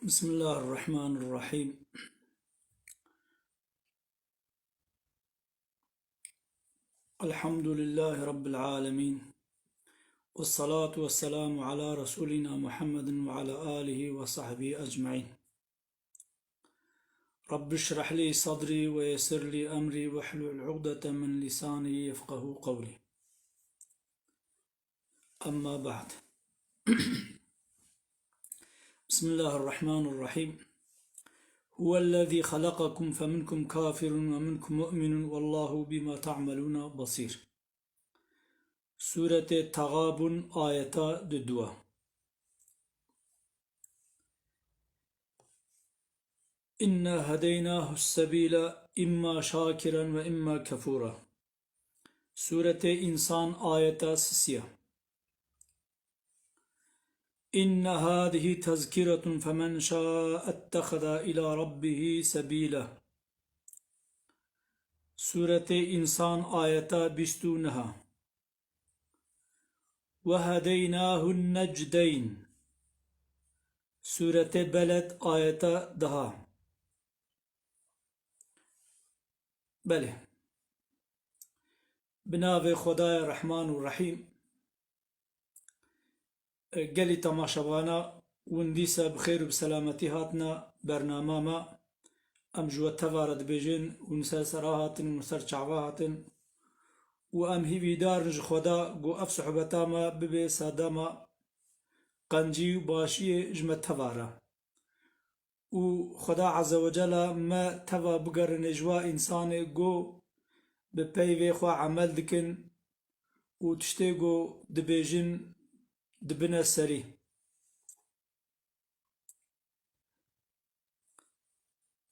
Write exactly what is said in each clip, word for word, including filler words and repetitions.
بسم الله الرحمن الرحيم. الحمد لله رب العالمين. والصلاة والسلام على رسولنا محمد وعلى آله وصحبه أجمعين. رب اشرح لي صدري ويسر لي أمري واحلل عقدة من لساني يفقهوا قولي. أما بعد. بسم الله الرحمن الرحيم. هو الذي خلقكم فمنكم كافر ومنكم مؤمن والله بما تعملون بصير. Sûretê Texabun, ayeta duduwa. إنا هديناه السبيل إما شاكرا وإما كفورا. Sûretê Însan, ayeta sisiya. إن هذه تذكرة فمن شاء اتخذ إلى ربه سبيلا. Sûretê Însan, ayeta bîst û neha. وهديناه النجدين. Sûretê Beled, ayeta deha. Belê. Bi navê Xwedayê Rehman û Rehîm. Gelî temaşevana, hûn dîsa bi xêr û bi selametî hatina bernama me. Em ji we teva re dibêjin, hûn ser sera hatin, hûn ser çava hatin. Û em hîvîdar in ji Xweda ku ev sohbeta me bibe sedema qencî û başiyê ji me teva re. Û Xweda Azze ve Celle me teva bigerine ji wa însanê ku bi peyvê xwe emel dikin û tiştê ku dibêjin dibine serî.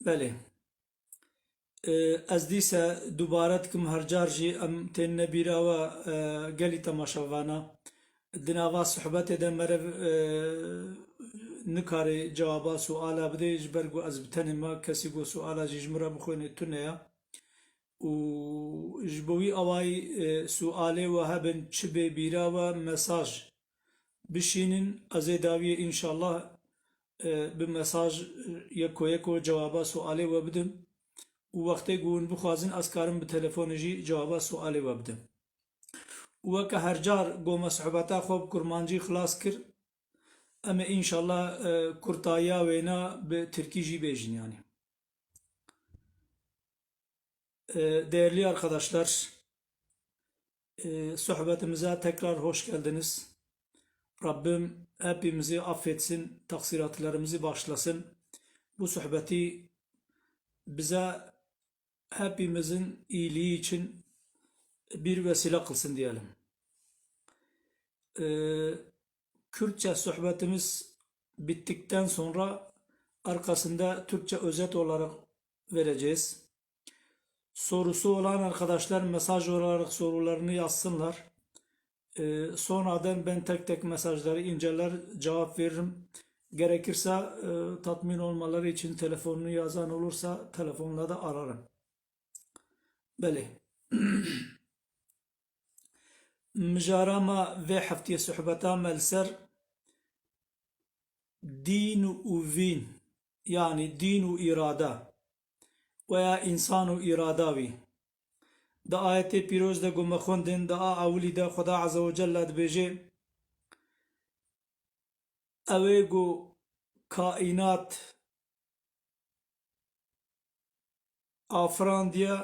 Belê. E, ez dîse dubare dikim, her car jî em tên nebîra we, e, gelî temaşevana. Di nava sohbetê de merev, e, nikare cewaba suala bide, ji ber ku ez bi tenê me, kesî ku suala jî ji min re bixwêne tune ye. Û ji bo wî awayî, e, sualê we hebin, çi bê bîra we, mesaj bişînin, ez ê dawiyê înşallah, e, bi mesaj, e, yeko yeko cewaba sualê we bidim. Û wextê ku hûn bixwazin, ez karim bi telefonê jî cewaba sualê we bidim. Û weke her car ku me sohbeta xwe bi kurmancî xilas kir, em ê înşallah, e, kurtayiya wêna bi tirkî jî bêjin, yanî. E, değerli arkadaşlar, e, sohbetimize tekrar hoş geldiniz. Rabbim hepimizi affetsin, taksiratlarımızı bağışlasın. Bu sohbeti bize hepimizin iyiliği için bir vesile kılsın diyelim. E, Kürtçe sohbetimiz bittikten sonra arkasında Türkçe özet olarak vereceğiz. Sorusu olan arkadaşlar mesaj olarak sorularını yazsınlar. Ee, sonradan ben tek tek mesajları inceler, cevap veririm. Gerekirse, e, tatmin olmaları için telefonunu yazan olursa telefonla da ararım. Belê. Mijara me vê heftiyê sohbeta me li ser dîn û vîn, yanî dîn û îrada, weya însan û îrada wî. Di ayetê pîroz de ku me xwendin, di a ewilî de Xweda Azze ve Celle dibêje, Ew ê ku kaînat afirandiye,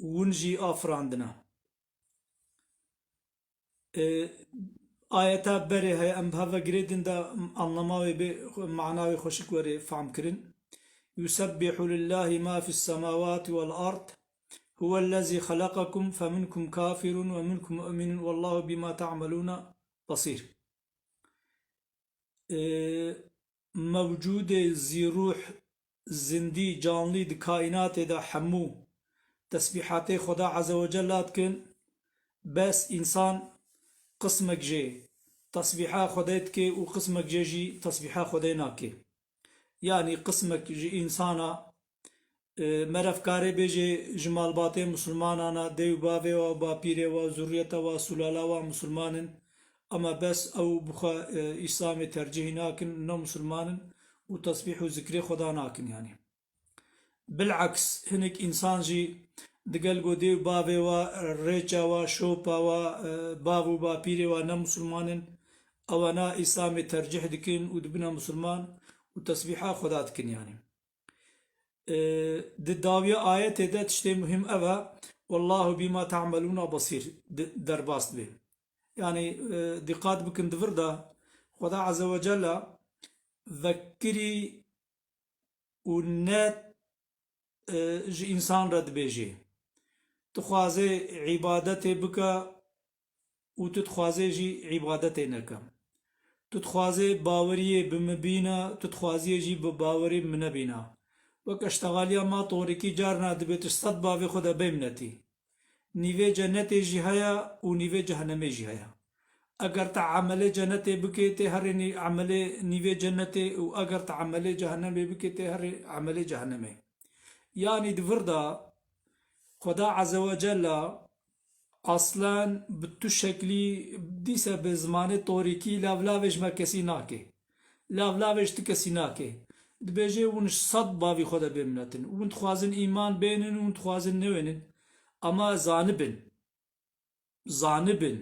hûn jî afirandine. E, ayeta berê heye, em bi hev ve girêdin de anlama wê bê, mana wê xweşik were fam kirin. يسبح لله ما في السماوات والأرض هو الذي خلقكم فمنكم كافر ومنكم مؤمن والله بما تعملون بصير. E, mewcûdê zî ruh, zindî, canlî di kaînatê de hemû tesbîhatê Xweda Azze ve Cella dikin, bes însan qismek jê tesbîha Xwedê dike û qismek jê jî tesbîha Xwedê nake. Yanî qismek ji însana, e, merevkarê bêjê ji malbatê misilmanan e, dê û bavê wa, bapîrê wa, zurriyeta wa, sulala wa misilman in. Ama bes ew bi xwe, e, Îslamê tercihî nakin, ne misilman in. û tesbîh û zikrê Xweda nakin, yanî. Bileks, hinek însan jî digel go dê û bavê wa, rêça wa, şopa wa, e, bav û bapîrê wa ne misilman in, ewana Îslamê tercîh dikin û dibine misilman û tesbîha Xweda dikin, yanî. E, di dawiya ayetê de tiştê muhîm ev e, "Wallahu bima ta'melûna basîr", di-, derbas dibe. Yanî, e, dîqat bikin di vir de, Xweda Azze ve Celle vekirî û ne, e, ji însan re dibêjê. Tu dixwazê îbadetê bike û tu dixwazê jî îbadetê neke. Tu dixwazê baweriyê bi min bîne, tu dixwaziyê jî bi bawerî min nebîne. Weke ştexaliya ma torîkî carna dibê tu sed bavê xwe de bê minetî. Nîvê cenetê jî heye û nîvê cehenemê jî heye. Eger te emelê cenetê bikê, tê herê nî-, emelê nîvê cenetê û eger te emelê cehenemê bikê, tê herê emelê cehenemê. Yanî di vir de Xweda Azze ve Celle aslen bi tu şeklî dîse bi zimanê torîkî lavlavê ji me kesî nake. Lavlavê ji ti kesî nake. Dibêje hûn ji sed bavî xwe de bê minetin. Hûn dixwazin îman bênin, hûn dixwazin newênin. Ama zanibin. Zanibin.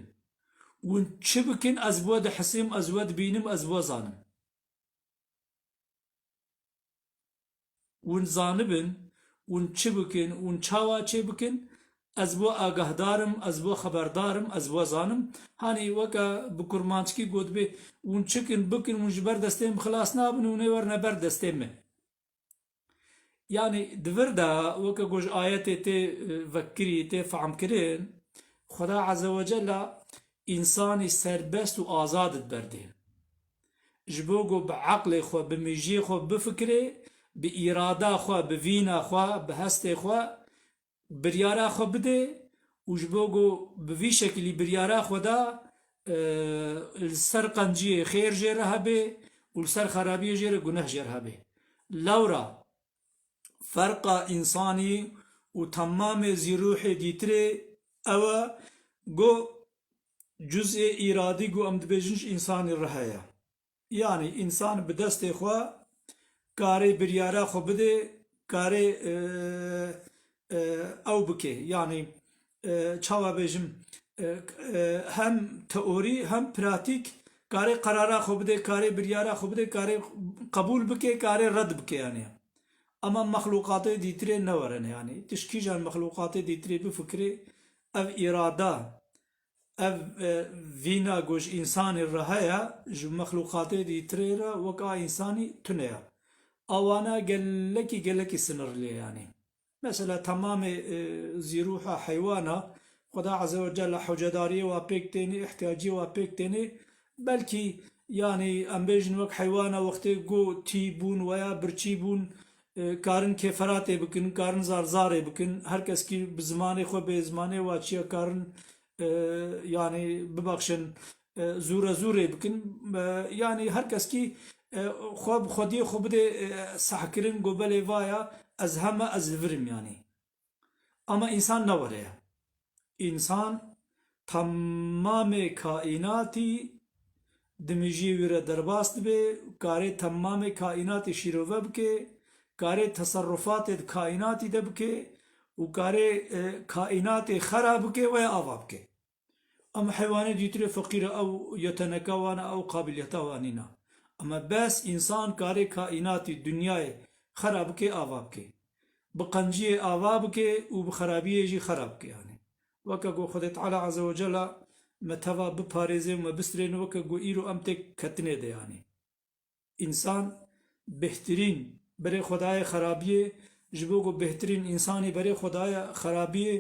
Hûn çi bikin, ez bi we dihisêm, ez bi we dibînim, ez bi we zanim. Hûn zanibin, hûn çi bikin, hûn çawa çê bikin, ez bi we agahdar im, ez bi we xeberdar im, ez bi we zanim. Hanî weke bi kurmanckî got bê, hûn çi kin, bikin, hûn ji ber destê min xilas nabin, hûn ê werine ber destê min. Yanî di vir de weke ku ji ayetê tê, e, vekirî, tê fehmkirin, Xweda Azze ve Celle însanî serbest û azad diberdê. Ji bo ku bi eqlê xwe, bi mijiyê xwe bifikirê, bi îrada xwe, bi vîna xwe, bi hestê xwe biryara xwe bidê û ji bo ku bi vî şekilî biryara xwe de, e, li ser qenciyê xêr jê re hebe û li ser xerabiyê jê re guneh jê re hebe. Lewra ferqa însanî û temamê zîrûhê dîtirê ew e ku cuz'ê îradî ku em dibêjin ji însanî re heye. Yanî însan bi destê xwe karê biryara xwe bidê, karê, e, e, ew bike. Yanî, e, çawa bêjim, e, e, hem teorî hem pratîk karê qerara xwe bidê, karê biryara xwe bidê, karê qebûl bike, karê red bike yanî. Ama mexlûqatê dîtirê ne were ne yanî. Tu ji kîjan mexlûqatê dîtirê bifikirê, ev îrada, ev, e, vîna ku ji însanî re heye, ji mexlûqatê dîtirê re wek a însanî tune ye. Awana gelekî, gelekî sinirlî ye yanî. Mesela temamê, e, zîrûha heywana, Xweda Azze ve Celle hewcedariyê wa pêk tênê, ihtiyaciyê wa pêk tênê. Belkî, yanî, em bêjin wek heywana wextê ku tî bûn weya birçî bûn, e, karin kêferatê bikin, karin zarzarê bikin. Her keskî bi zimanê xwe bê zimanê wa çiye karin, e, yanî, bibexşin, e, zûre zûrê bikin. E, yanî, her keskî, e, xwe bi xwediyê xwe bidê, e, sehkirin, ku belê vaya ez heme ez li vir im, yanî. Ama însan ne were ye. Însan temamê kaînatî di mijiyê wî re derbas dibe, karê temamê kaînatî şîrove bike, karê teserrufatê di kaînatî de bike û karê, e, kaînatê xera bike, we ava bike. Em heywanê dîtirê feqîr e, ew yeteneka wan e, ew qabiliyeta wan nîne. Ama bes însan karê kaînatî, dinyayê xera bike, ava bike. Bi qenciyê ava bike û bi xerabiyê jî xera bike yanî. Weke ku Xwedê Teala Azze ve Celle me teva biparêze û me bistirêne weke ku îro em tê ketinê de yanî. Însan bêhtirîn berê xwe daye xerabiyê, ji bo ku bêhtirîn însanî berê xwe daye xerabiyê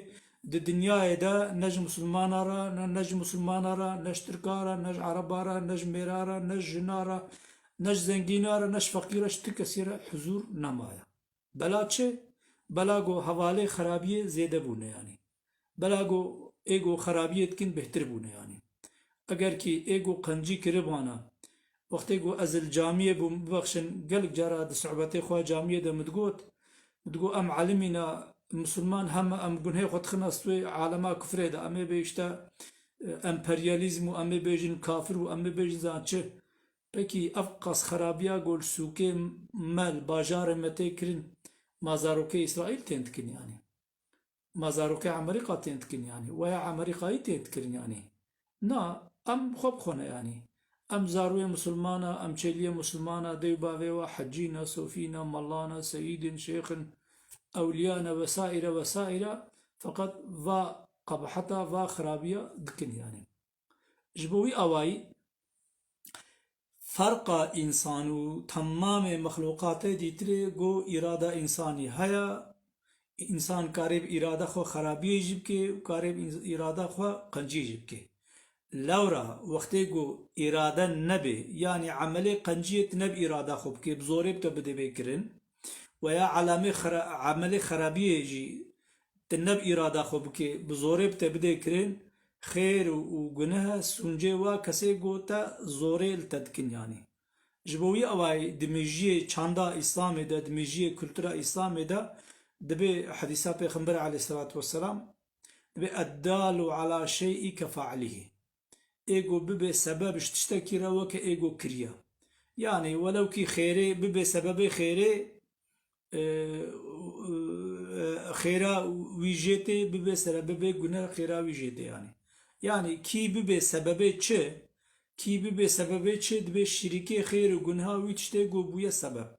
di dinyayê de ne ji misilmana re, ne, ne ji misilmana re, ne ji tirka re, ne ji ereba re, ne ji mêra re, ne ji jina re, ne ji zengîna re, ne ji feqîr re, ji ti kesî re huzûr nemaye. Bela çi? Bela ku hevalê xerabiyê zêde bûne yanî. Bela ku ê ku xerabiyê dikin bêhtir bûne yanî. Eger kî ê ku qencî kiribana, wextê ku ez li camiyê bûm, bibexşin, gelek cara di sohbetê xwe camiyê de min digot, min digot, em elimî ne, misilman heme em gunhê xwe dixine stûyê alema kufrê de, em ê bê işte, e, emperyalîzm û em ê bêjin kafir û em ê bêjin zan çi. Pekî ev qas xerabiya ku li sûkê me, li bajarê me tê kirin, ma zarokê Îsraîl tên dikin yanî? Ma zarokê Amerîka tên dikin yanî? Weya Amerîkayî tên dikirin yanî? Na, em xwe bi xwe ne yanî. Em zarûyê misilmana, em çêliyê misilmana, dey û bavê we hecî ne, sofî ne, mela ne, seyîd in, şêx in, ewliya ne vesaîre vesaîre. Feqet va qebeheta, va xerabiya dikin yanî. Ji bo wî awayî ferqa însan û temamê mexlûqatê dîtirê ku îrada însanî heye, însan karê bi îrada xwe xerabiyê jî bike û karê bi îrada xwe qenciyê jî bike. Lewra wextê ku îrade nebe, yanî emelê qenciyê tu ne bi îrada xwe bike, bi zorê bi te bide bê kirin, weya elamê xera-, emelê xerabiyê jî tu ne bi îrada xwe bike, bi zorê bi te bide kirin, xêr û, û gunehe sûncê wa kesê ku te zorê li te dikin yanî. Ji bo wî awayî di mejiyê çanda Îslamê de, di mejiyê kultura Îslamê de dibê hedîsa Pêxember aleyhisselatu vesselam, dibê eddalu ala şey'i kefailihî. Ê ku bibe sebeb ji tiştekî re weke ê ku kiriye. Yanî welew kî xêrê bibe sebebê xêrê, e, e, xêra wî jê tê, bibe sere bibe gune xêra wî jê tê yanî. Yanî kî bibe sebebê çi, kî bibe sebebê çi dibê şirîkê xêr û gunha wî tiştê ku bûye sebeb.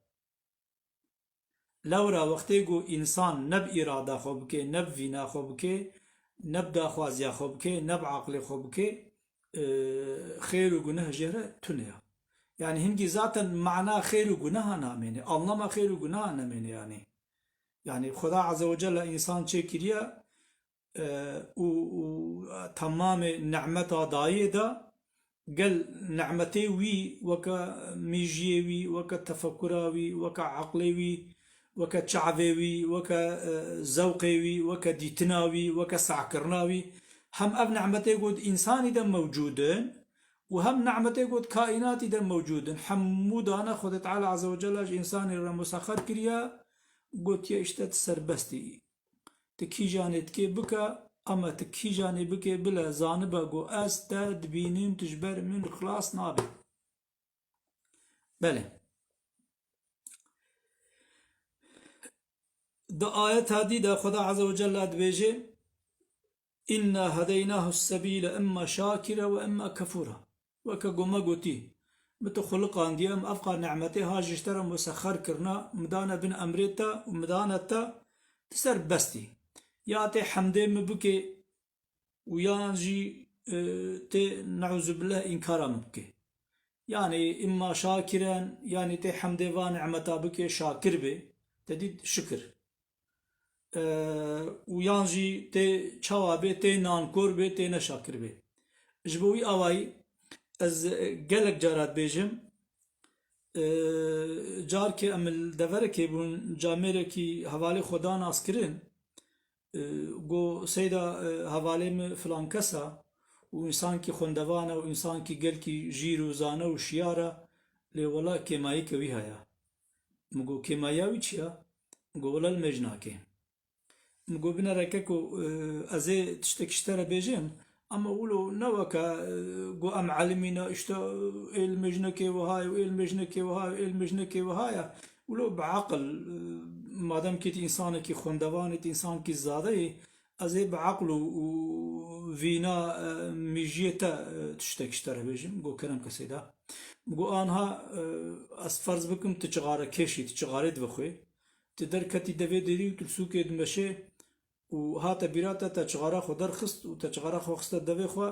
Lewra wextê ku însan ne bi îrada xwe bike, ne bi vîna xwe bike, ne bi daxwaziya xwe bike, ne bi aqilê xwe bike, e, xêr û guneh jê re tune ya. Yanî hingî zaten mana xêr û guneha namêne, anlama xêr û guneha namêne yanî. Yanî Xuda Azze ve Celle însan çêkiriye, e, û, û temamê nehmeta dayê de, gel nehmetê wî weke mîjiyê wî, weke tefekura wî, weke eqlê wî, weke çavê wî, weke, e, zewqê wî, weke dîtina wî, weke sehkirina wî, hem ev nehmetê ku di însanî de mewcûd in û hem nehmetê ku di kaînatî de mewcûd in, hemû dane Xwedê Teala Azze ve Celle ji însanî re musexer kiriye, gotiye, îşte tu serbest î. Tu kîjanê dikê bike, ama tu kîjanê bike bile zanibe ku ez te dibînim, tu ji ber min xilas nabî. Belê. Di ayeta dî de Xweda Azze ve Celle dibêje, "Inna hedeynahu sebîle imma şakire ve imma kefura." Weke ku me gotî, min tu xuliqandiye, min evqa nehmetê ha ji te re musexer kirina, min dane bin emrê te û min dane te, tu serbest î. Ya tê hemdê min bikê û yan jî, e, tê neuzubilleh înkara min bikê. Yanî imma şakiren, yanî tê hemdê va nehmeta bikê, şakir bê, te dît şikir. E, û yan jî tê çawa bê, tê nankor bê, tê neşakir bê. Ji bo wî awayî ez, e, gelek cara dibêjim, e, carkê em li deverekê bûn, camêrekî hevalê xwe da nas kirin, e, got, "Seyda, e, hevalê min filan kes e û însankî xwendevan e û însankî gelkî jîr û zane û şiyar e, lê wela kêmayîke wî heye." Min got, "Kêmayiya wî çi ye?" Min got, "Wela li me jî nake." Min got, "Binere keko, e, ez ê tiştekî ji te re bêjim, ama wilo ne weke, e, got em elimî ne, îşte, e, ê li me jî nekê wiha ye, ê li me jî nekê wiha ye, ê li me jî nekê wiha ye." Wilo bi eqil, e, madem kî tu însanekî xwendevan î, tu însankî zade yî, ez ê bi eqil û, û vîna, e, mîjiyê te, e, tiştekî ji te re bêjim. Got, "Kerem ke seyda." Min got, "Anha, e, ez ferz bikim tu çixare kêşî, tu çixarê divexwê. Tu derketî devê derî û tu li sûkê dimeşê û hate bîra te, te çixara xwe derxist û te çixara xwe xiste devê xwe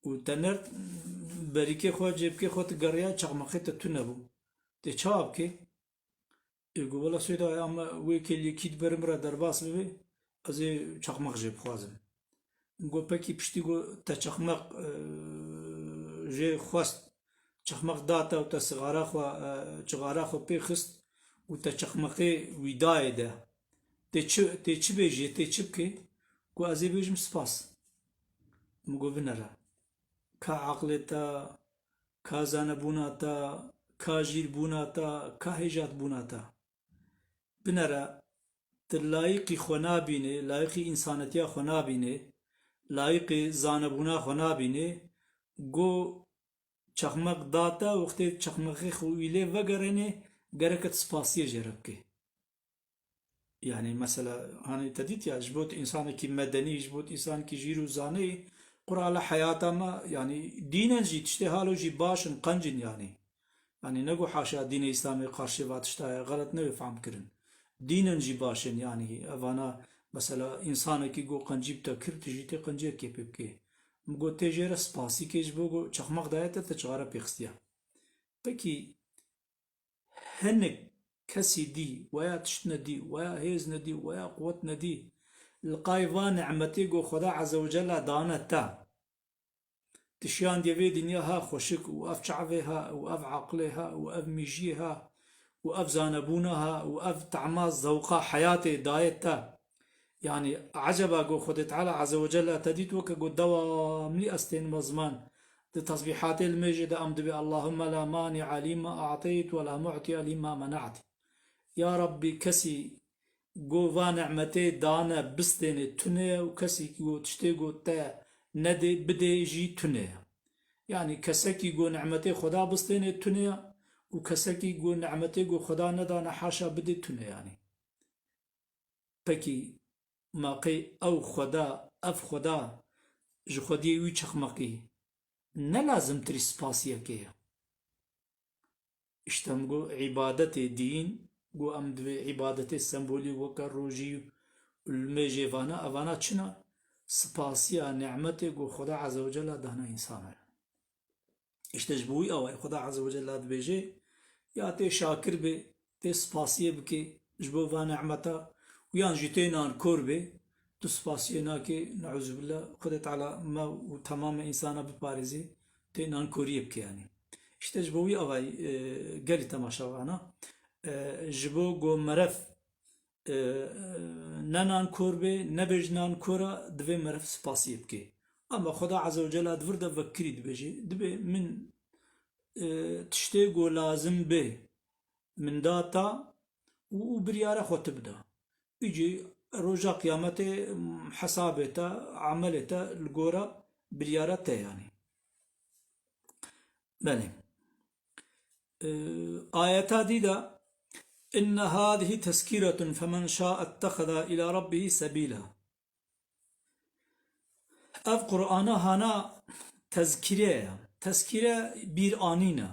û te nerd berîkê xwe, cêbikê xwe, tu geriya, çaqmaqê te tune bû. Tê çawa bikê?" Ê got, "Wela Seyda, ama wê kêliyekî di ber min re derbas bibe, ez ê çaqmaq jê bixwazim." Min got, "Pekî piştî ku te çaqmaq, e, jê xwest, çaqmaq da te û te sixara xwe, e, çixara xwe pê xist û te çaqmaqê wî dayê de, tê çi, tê çi bêjê, tê çi bikê?" Got, "Ez ê bêjim spas." Min got, "Binere. Ka aqilê te, ka zanebûna te, ka jîrbûna te, ka hêjatbûna te. Binere, tu layiqî xwe nabînê, layiqî însanetiya xwe nabînê, layiqî zanebûna xwe nabînê, got, çaxmaq da te, wextê çaxmaqê xwe wî lê vegerênê, gereke tu spasiyê jê re bikê. Yani mesela, hani te dît ya, ji bo tu însanekî medenî, ji bo tu însanekî jîr û zaneyî, qurala heyata me, yani dînen jî tiştê halo jî baş in, qenc in yani. Yani ne ku haşa dînê Îslamê qarşê va tişta ye, xelet nebe fehm kirin. Dînen jî baş in yani, evana mesela însanekî go qencî bi te kir, tu jî tê qenciyekê pê bikê. Min got tê jê re spasî kê ji bo ku çaxmaq daye te, te çixare pê xistiya. Pekî hinek kesî dî, weya tişt nedî, weya hêz nedî, weya quwet nedî, li qay va nimetê ku Xweda Azze ve Celle dane te. Tu şiyandiye vê dinya ha xweşik û ev çavê ha û ev aqilê ha û ev mîjiyê ha û ev zanebûna ha û ev tehma zewqa heyatê daye te. Yani, eceba ku Xwedê Teala Azze ve Celle te dît weke ku dewamlî ez tênime ziman, di tesbîhatê li mêjê de em dibê: "Allahümme la mani'a lima a'teyt ve la mu'tiya lima mena'te." Ya Rabbî, kesî ku va ni'metê dane bistênê tune ye û kesî ku tiştê ku te nedê bidê jî tune ye. Yani kesekî ku ni'metê Xweda bistênê tune ye û kesekî ku ni'metê ku Xweda nedane haşa bidê tune yani. Pekî, ma qey ew Xweda, ev Xweda ji xwediyê wî çeqmeqî ne lazimtirî spasiyekê ye? Îşte min got, îbadetê dîn, got em divê îbadetê sembolî weke rojî û li mêjê vana, evana çina? Spasiya ni'metê ku Xweda Azze ve Celle dana însana ye. Îşte ji bo wî awayî Xweda Azze ve Celle dibêje, ya tê şakir bê, tê spasiyê bikê ji bo va ni'meta, û yan jî tê nankor bê, tu spasiyê nakê, neuzubilla, Xwedê Teala me û temamê însana biparêzê, tê nankoriyê bike yanî. Îşte ji bo wî awayî, e, gelî temaşevana, e, ji bo ku meriv e, ne nankor bê, ne bêj nankora, divê meriv spasiyê bike. Ama Xweda Azze ve Celle di vir de vekirî dibêje, dibê min, e, tiştê ku lazim bê, min da ta û, û biryara xwe tu bida. Îcî roja qiyametê, m, hesabê te, emelê te li gora biryara te yanî. Belê. Ee, ayeta dî de, "Inne hâzihi tezkîretun femen şâ ettexeza ilâ rabbihî sebîlâ." Ev Qur'ana hana tezkîre ye. Tezkîre bîranîn e.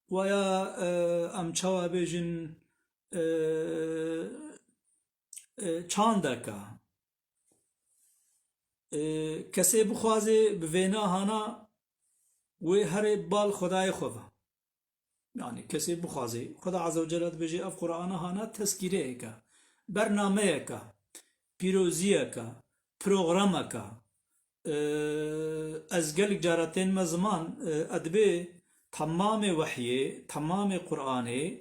Waya, e, em çawa bêjin, e, e, çandek e. E, kesê bixwaze bi vêna hana wê here bal Xwedayê xwe ve. Yani kesê bixwaze, Xweda Azze ve Celle dibêje, ev Qur'ana hana tezkîreyek e, bernameyek e, pîroziyek e, programek e. E, ez gelek cara tên me ziman, e, edibê temamê wehyê, temamê Qur'anê,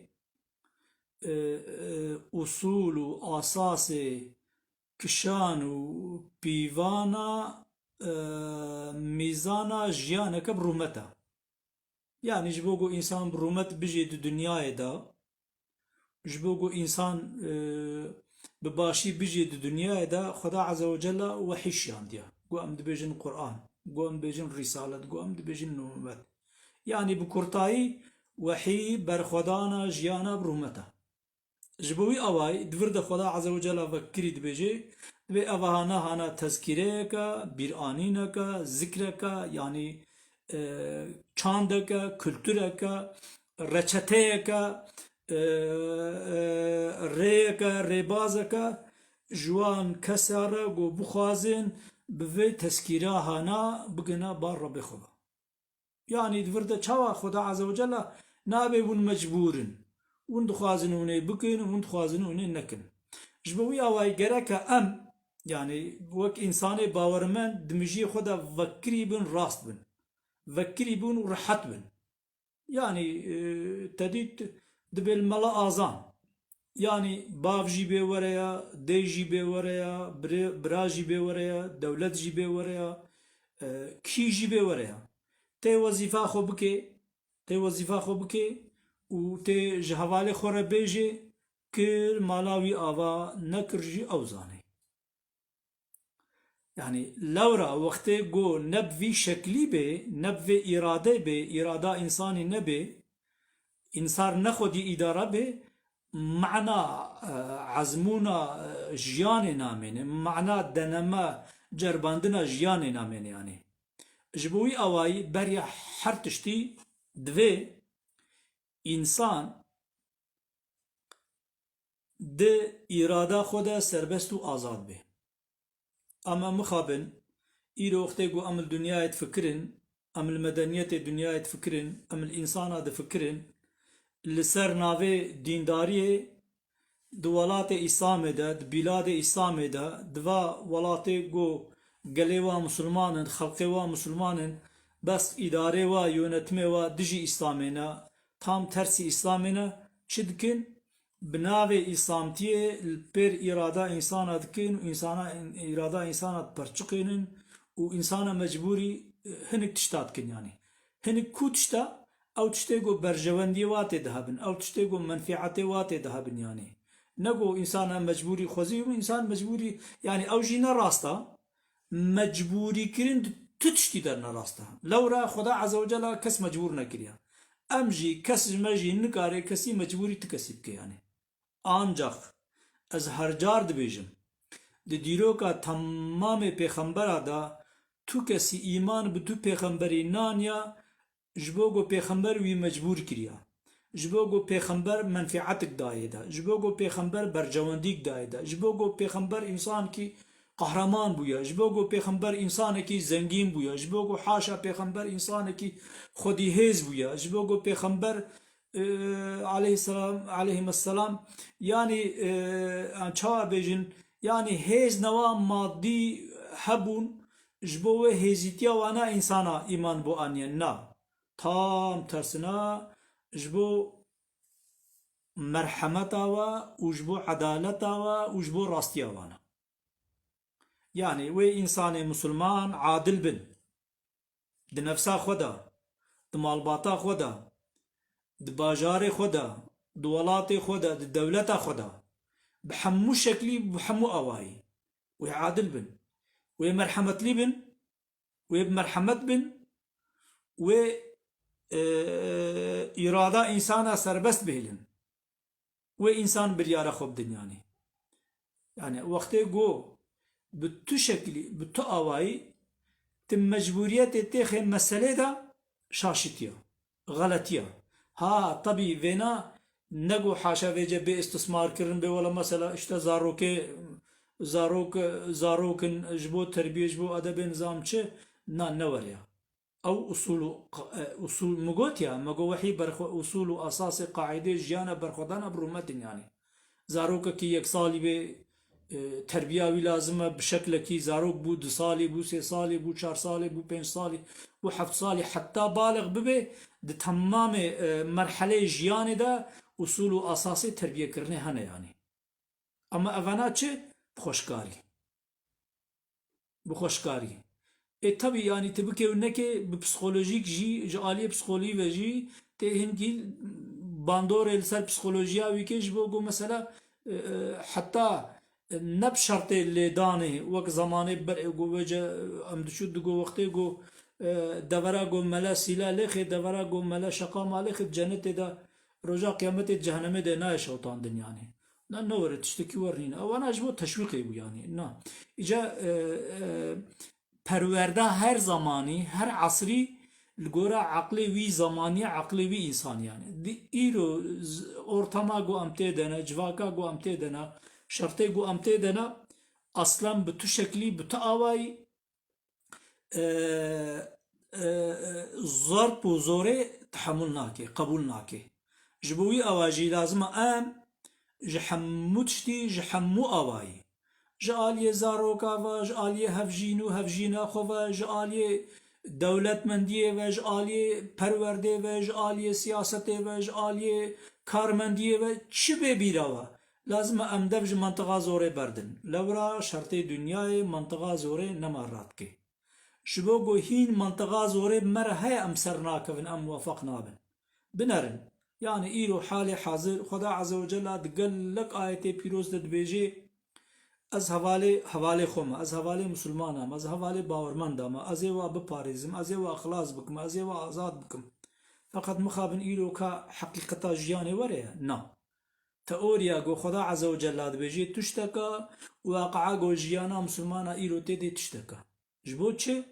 e, e, usul û asasê kişan û pîvana, e, mîzana jiyaneke bi rûmet e. Yani ji bo ku însan bi rûmet bijê di dinyayê de, ji bo ku însan, e, bi başî bijê di dinyayê de, Xweda Azze ve Celle wehî şiyandiye. Ku em dibêjin Qur'an, ku em dibêjin Rîsalet, ku em dibêjin Nûbet. Yani bi kurtayî wehî berxwedana jiyana bi rûmet e. Ji bo wî awayî di vir de Xweda Azze ve Celle vekirî dibêje, dibê eva hana hana tezkîreyeke, bîranîneke, zikreke, yanî, e, çandeke, kultureke, reçeteyeke, e, e, rêyeke, rêbazeke ji wan kesa re ku bixwazin bi vê tezkîra hana bigihine bar Rebê xwe ve. Yanî di vir de çawa Xweda Azze ve Celle nabê hûn mecbûr in. Hûn dixwazin hûn ê bikin, hûn dixwazin hûn ê nekin. Ji bo wî awayî gereke em, yanî wek însanê bawermend di mijiyê xwe de vekirî bin, rast bin. Vekirî bin û rehet bin. Yanî, e, te dît dibê li mela azan. Yanî bav jî bê were ya, dê jî bê were ya, birê-, bira jî bê were ya, dewlet jî bê were ya, e, kî jî bê were ya. Tê wezîfa xwe bikê, tê wezîfa xwe bikê û tê ji hevalê xwe re bêjê, kir mala wî ava, nekir jî ew zanê. Yani lewra wextê ku ne bi vî şeklî bê, ne bi vê îradê bê, îrada însanî nebê, însan ne xwedî îdare bê, mana, e, ezmûna, e, jiyanê namêne, mana deneme ceribandina jiyanê namêne yani. Ji bo wî awayî beriya her tiştî divê însan di îrada xwe de serbest û azad be. Ama mixabin, îro wextê ku em li dinyayê difikirin, em li medeniyetê dinyayê difikirin, em li însana difikirin, li ser navê dîndariyê di welatê Îslamê de, di bîladê Îslamê de, di va welatê ku gelê wa misilman in, xelqê wa misilman in, bes îdarê wa, yönetimê wa dijî Îslamê ne, tam tersî Îslamê ne, çi dikin? Bi navê Îslamtiyê li pêr îrada însana dikin û însana, îrada însana diperçiqînin û însana mecbûrî, e, hinik tişta dikin yani. Hinik ku tişta? Ew tiştê ku berjewendiyê wa tê dihebin, ew tiştê ku menfîetê wa tê dihebin yani. Ne ku însana mecbûrî xwezî û însan mecbûrî, yani ew jî ne rast e. Mecbûrîkirin di tu tiştî de ne rast e. Lewra Xweda Azze ve Cella kes mecbûr nekiriye. Em jî, kes ji me jî nikare kesî mecbûrî tu kesî bike yani. Ancax ez her car dibêjim, di dîroka temamê pêxembera de tu kesî îman bi tu pêxemberî naniya, ji bo ku pêxember wî mecbûr kiriya, ji bo ku pêxember menfîetik dayê de, ji bo ku pêxember bercewendîk dayê de, ji bo ku pêxember însankî qehreman bûye, ji bo ku pêxember însanekî zengîn bûye, ji bo ku haşa pêxember însanekî xwedî hêz bûye, ji bo ku pêxember, e, aleyhisselam, aleyhisselam, yani, e, çawa bêjin, yani hêz newa madî hebûn, ji bo wê hêzîtiya wana însana îman bo aniye. Na. Tam tersine ji bo merhemeta we û ji bo edaleta we û ji bo rastiya wana. Yani wê însanê misilman adil bin. Di nefsa xwe de, di malbata xwe de, di bajarê xwe de, di welatê xwe de, di dewleta xwe de, bi hemû şeklî, bi hemû awayî wê adil bin, wê merhemetlî bin, wê bi merhemet bin, wê, e, îrada însana serbest bihêlin. Wê însan biryara xwe bidin yani. Yani wextê ku bi tu şeklî, bi tu awayî, tu mecbûriyetê têxê meselê de şaşitiye, xeletiye. Ha, tebî vêna ne ku haşa vêce bê istismar kirin, bê wela mesela işte zarokê, zarok, zarok in ji bo terbiyê, ji bo edebê nizam çi, na ne were ya. Ew usul û qa-, e, usul, min got ya, me got wehî berxwe-, usul û esasê qaîdê jiyana berxwedana bi rûmet in yani. Zarokekî yek salî bê, e, terbiya wî lazim e, bi şeklekî zarok bû du salî, bû sê salî, bû çar salî, bû pênc salî, bû heft salî, heta baliq bibe, di temamê, e, merheleyê jiyanê de usul û esasê terbiyekirinê hene yani. Ama evana çi? Bi xweşkarî. Bi xweşkarî. Ê, tebî, yanî, tu bikê û nekê, bi psîkolojîk jî, ji aliyê psîkolojî ve jî, tê hingî bandorê li ser psîkolojiya wî kê, ji bo ku mesela, e, e, heta, e, ne bi şertê lêdanê, wek zemanê ber, e, ku vêce, e, em diçû digo wextê ku, e, devera ku mele sîle lêxê, devera ku mele şeqama lêxê, cenetê de, roja qiyametê, cehenemê de nayê şewtandin, yanî. Na, ne were, tiştekî wer nîne. Ewana ji bo teşwîqê bû, yanî. Na. Îca, e, e, perwerda her zamanî, her esrî li gora eqlê wî zamanî, eqlê wî însanî, yanî. Di îro z-, ortama ku em tê de ne, civaka ku em tê de ne, şertê ku em tê de ne, aslan bi tu şeklî, bi tu awayî, e, e, e, zerb û zorê tehemûl nake, qebûl nake. Ji bo wî awa jî lazim e em ji hemû tiştî, ji hemû awayî, ji aliyê zaroka ve, ji aliyê hevjîn û hevjîna xwe ve, ji aliyê dewletmendiyê ve, ji aliyê perwerdê ve, ji aliyê siyasetê ve, ji aliyê karmendiyê ve, çi bê bîra we, lazim e em dev ji mentiqa zorê berdin. Lewra şertê dinyayê mentiqa zorê nema radikê. Ji bo ku hîn mentiqa zorê bi me re heye, em ser nakevin, em muwefeq nabin. Binerin. Yanî îro halê hazir Xweda Azze ve Cella di gelek ayetê pîroz de dibêjê, Ez hevalê, hevalê xwe me, ez hevalê misilmana me, ez hevalê bawermenda me, ez ê wa biparêzim, ez ê wa xilas bikim, ez ê wa azad bikim. Feqet mixabin îro ka heqîqeta jiyanê were ye? Na. Teoriya ku Xweda Azze ve Cella dibêjê tişteka, û waqia ku jiyana misilmana îro tê dê tişteka. Ji bo çi?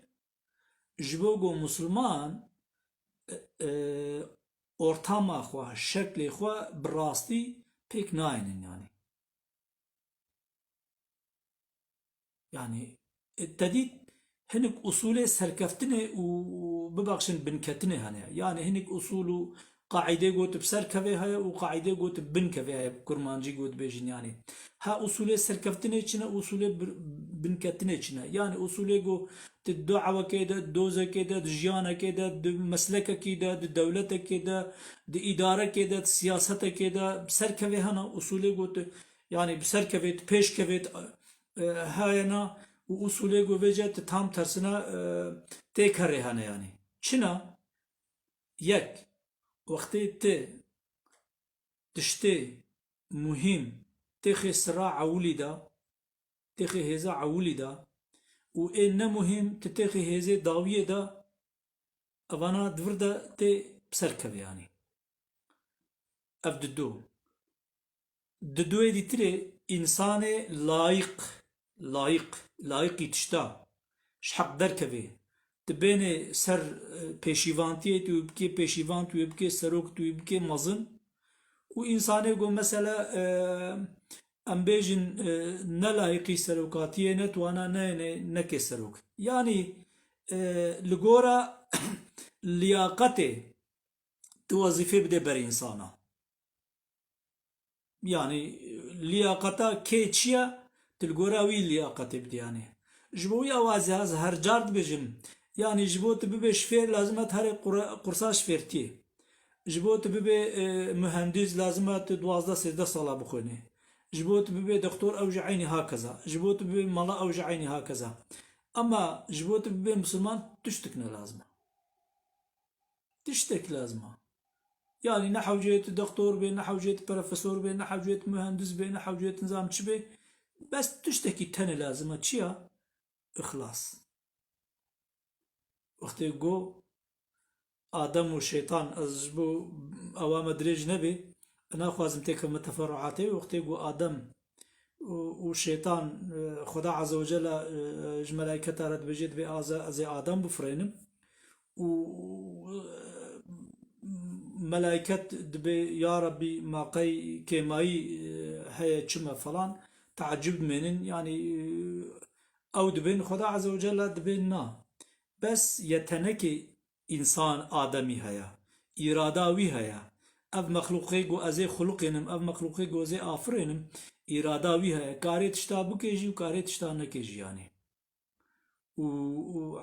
Ji bo ku misilman, e, e, ortama xwe, şeklê xwe bi rastî pêk nayênin, yanî. Yanî, e, te dît hinek usulê serkeftinê û, bibexşin, binketinê hene. Yanî hinek usul û qaîdê ku tu bi ser kevê heye û qaîdê ku tu bi bin kevê heye, bi kurmancî ku dibêjin, yanî. Ha usulê serkeftinê çi ne, usulê bir-, binketinê çi ne? Yanî usulê ku tu di dawekê de, di dozekê de, di jiyanekê de, di meslekekî de, di dewletekê de, di îdarekê de, di siyasetekê de bi ser kevê hene, usulê ku tu, yanî bi ser kevê, tu pêş kevê, tu, e, heye na û usulê ku vêce tu tam tersine, e, tê kerê hene, yanî. Çi ne? Yek, wextê tu tiştê muhîm têxê sira ewilî de, têxê hêza ewilî de û ê ne muhîm tu têxê hêzê dawiyê de, evana di vir de tê bi ser kevê, yanî. Ev dido. Didoyê dîtirê, însanê layîq, layîq, layîqî tişta ji heq derkevê, tu bênê ser, e, pêşîvantiyê, tu wî bikê pêşîvan, tu wî bikê serok, tu wî bikê mezin. Û însanê ku mesela, e, em bêjin, e, ne layîqî serokatiyê, ne tu wana neyêne, neke serok. Yanî, e, li gora liyaqetê tu wezîfê bidê ber însana. Yanî, liyaqeta kê çi ye, tu li gora wî liyaqetê bidî, yanî. Ji bo wî awazê ez her car dibêjim, yanî ji bo tu bibê şifêr lazim e tu herê qura-, qursa şifêrtiyê. Ji bo tu bibê, e, muhendîs lazim e tu duwazdeh sêzdeh sala bixwênê. Ji bo tu bibê doktor ew jî eynî hakeza. Ji bo tu bibê mala ew jî eynî hakeza. Ema ji bo tu bibê misilman tiştek ne lazim e. Tiştek lazim e. Yanî ne hewcê tu doktor bê, ne hewcê tu profesor bê, ne hewcê tu muhendis bê, ne hewcê tu nizam çi bê. Bes tiştekî tenê lazim e. Çi ya? Îxlas. Wextê got Adem û şeytan, ez ji bo ewa me dirêj nebê, naxwazim têkevime teferruatê, wextê got Adem û, û şeytan, e, Xweda Azze ve Celle, e, ji melayketa re dibêje, dibê aze-, ez ê Adem bifirênim. Û, e, melayket dibê, ya Rabbî, ma qey kêmayî, e, heye çi me falan, teecib dimênin. Yanî, e, ew dibên, Xweda Azze ve Celle dibê na. Bes yetenekê însan ademî heye. Îrada wî heye. Ev mexlûqê ku ez ê xuluqênim, ev mexlûqê ku ez ê afirênim, îrada wî heye. Karê tişta bike jî û karê tişta neke jî, yanî. Û, û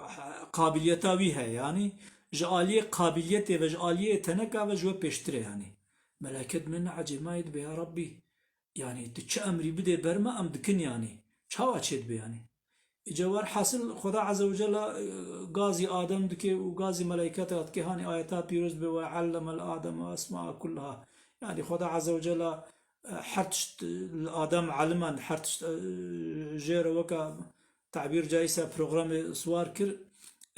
qabiliyeta wî heye, yanî. Ji aliyê qabiliyetê ve, ji aliyê teneka ve ji we pêştir e, yanî. Meleket min ecêmayê dibe, ya Rabbî, yanî, tu çi emrî bidê ber me, em dikin, yanî. Çawa çêdibe, yanî? Îca werhasil Xweda Azze ve Celle, e, gazî Adem dike û gazî melayketa dike, hanî ayeta pîroz dibe, "Ve allemel Ademe esmaa kullaha." Yanî Xweda Azze ve Celle, e, her tişt li Adem eliman, her tişt, e, jê re weka tabîr caîse programê siwar kir.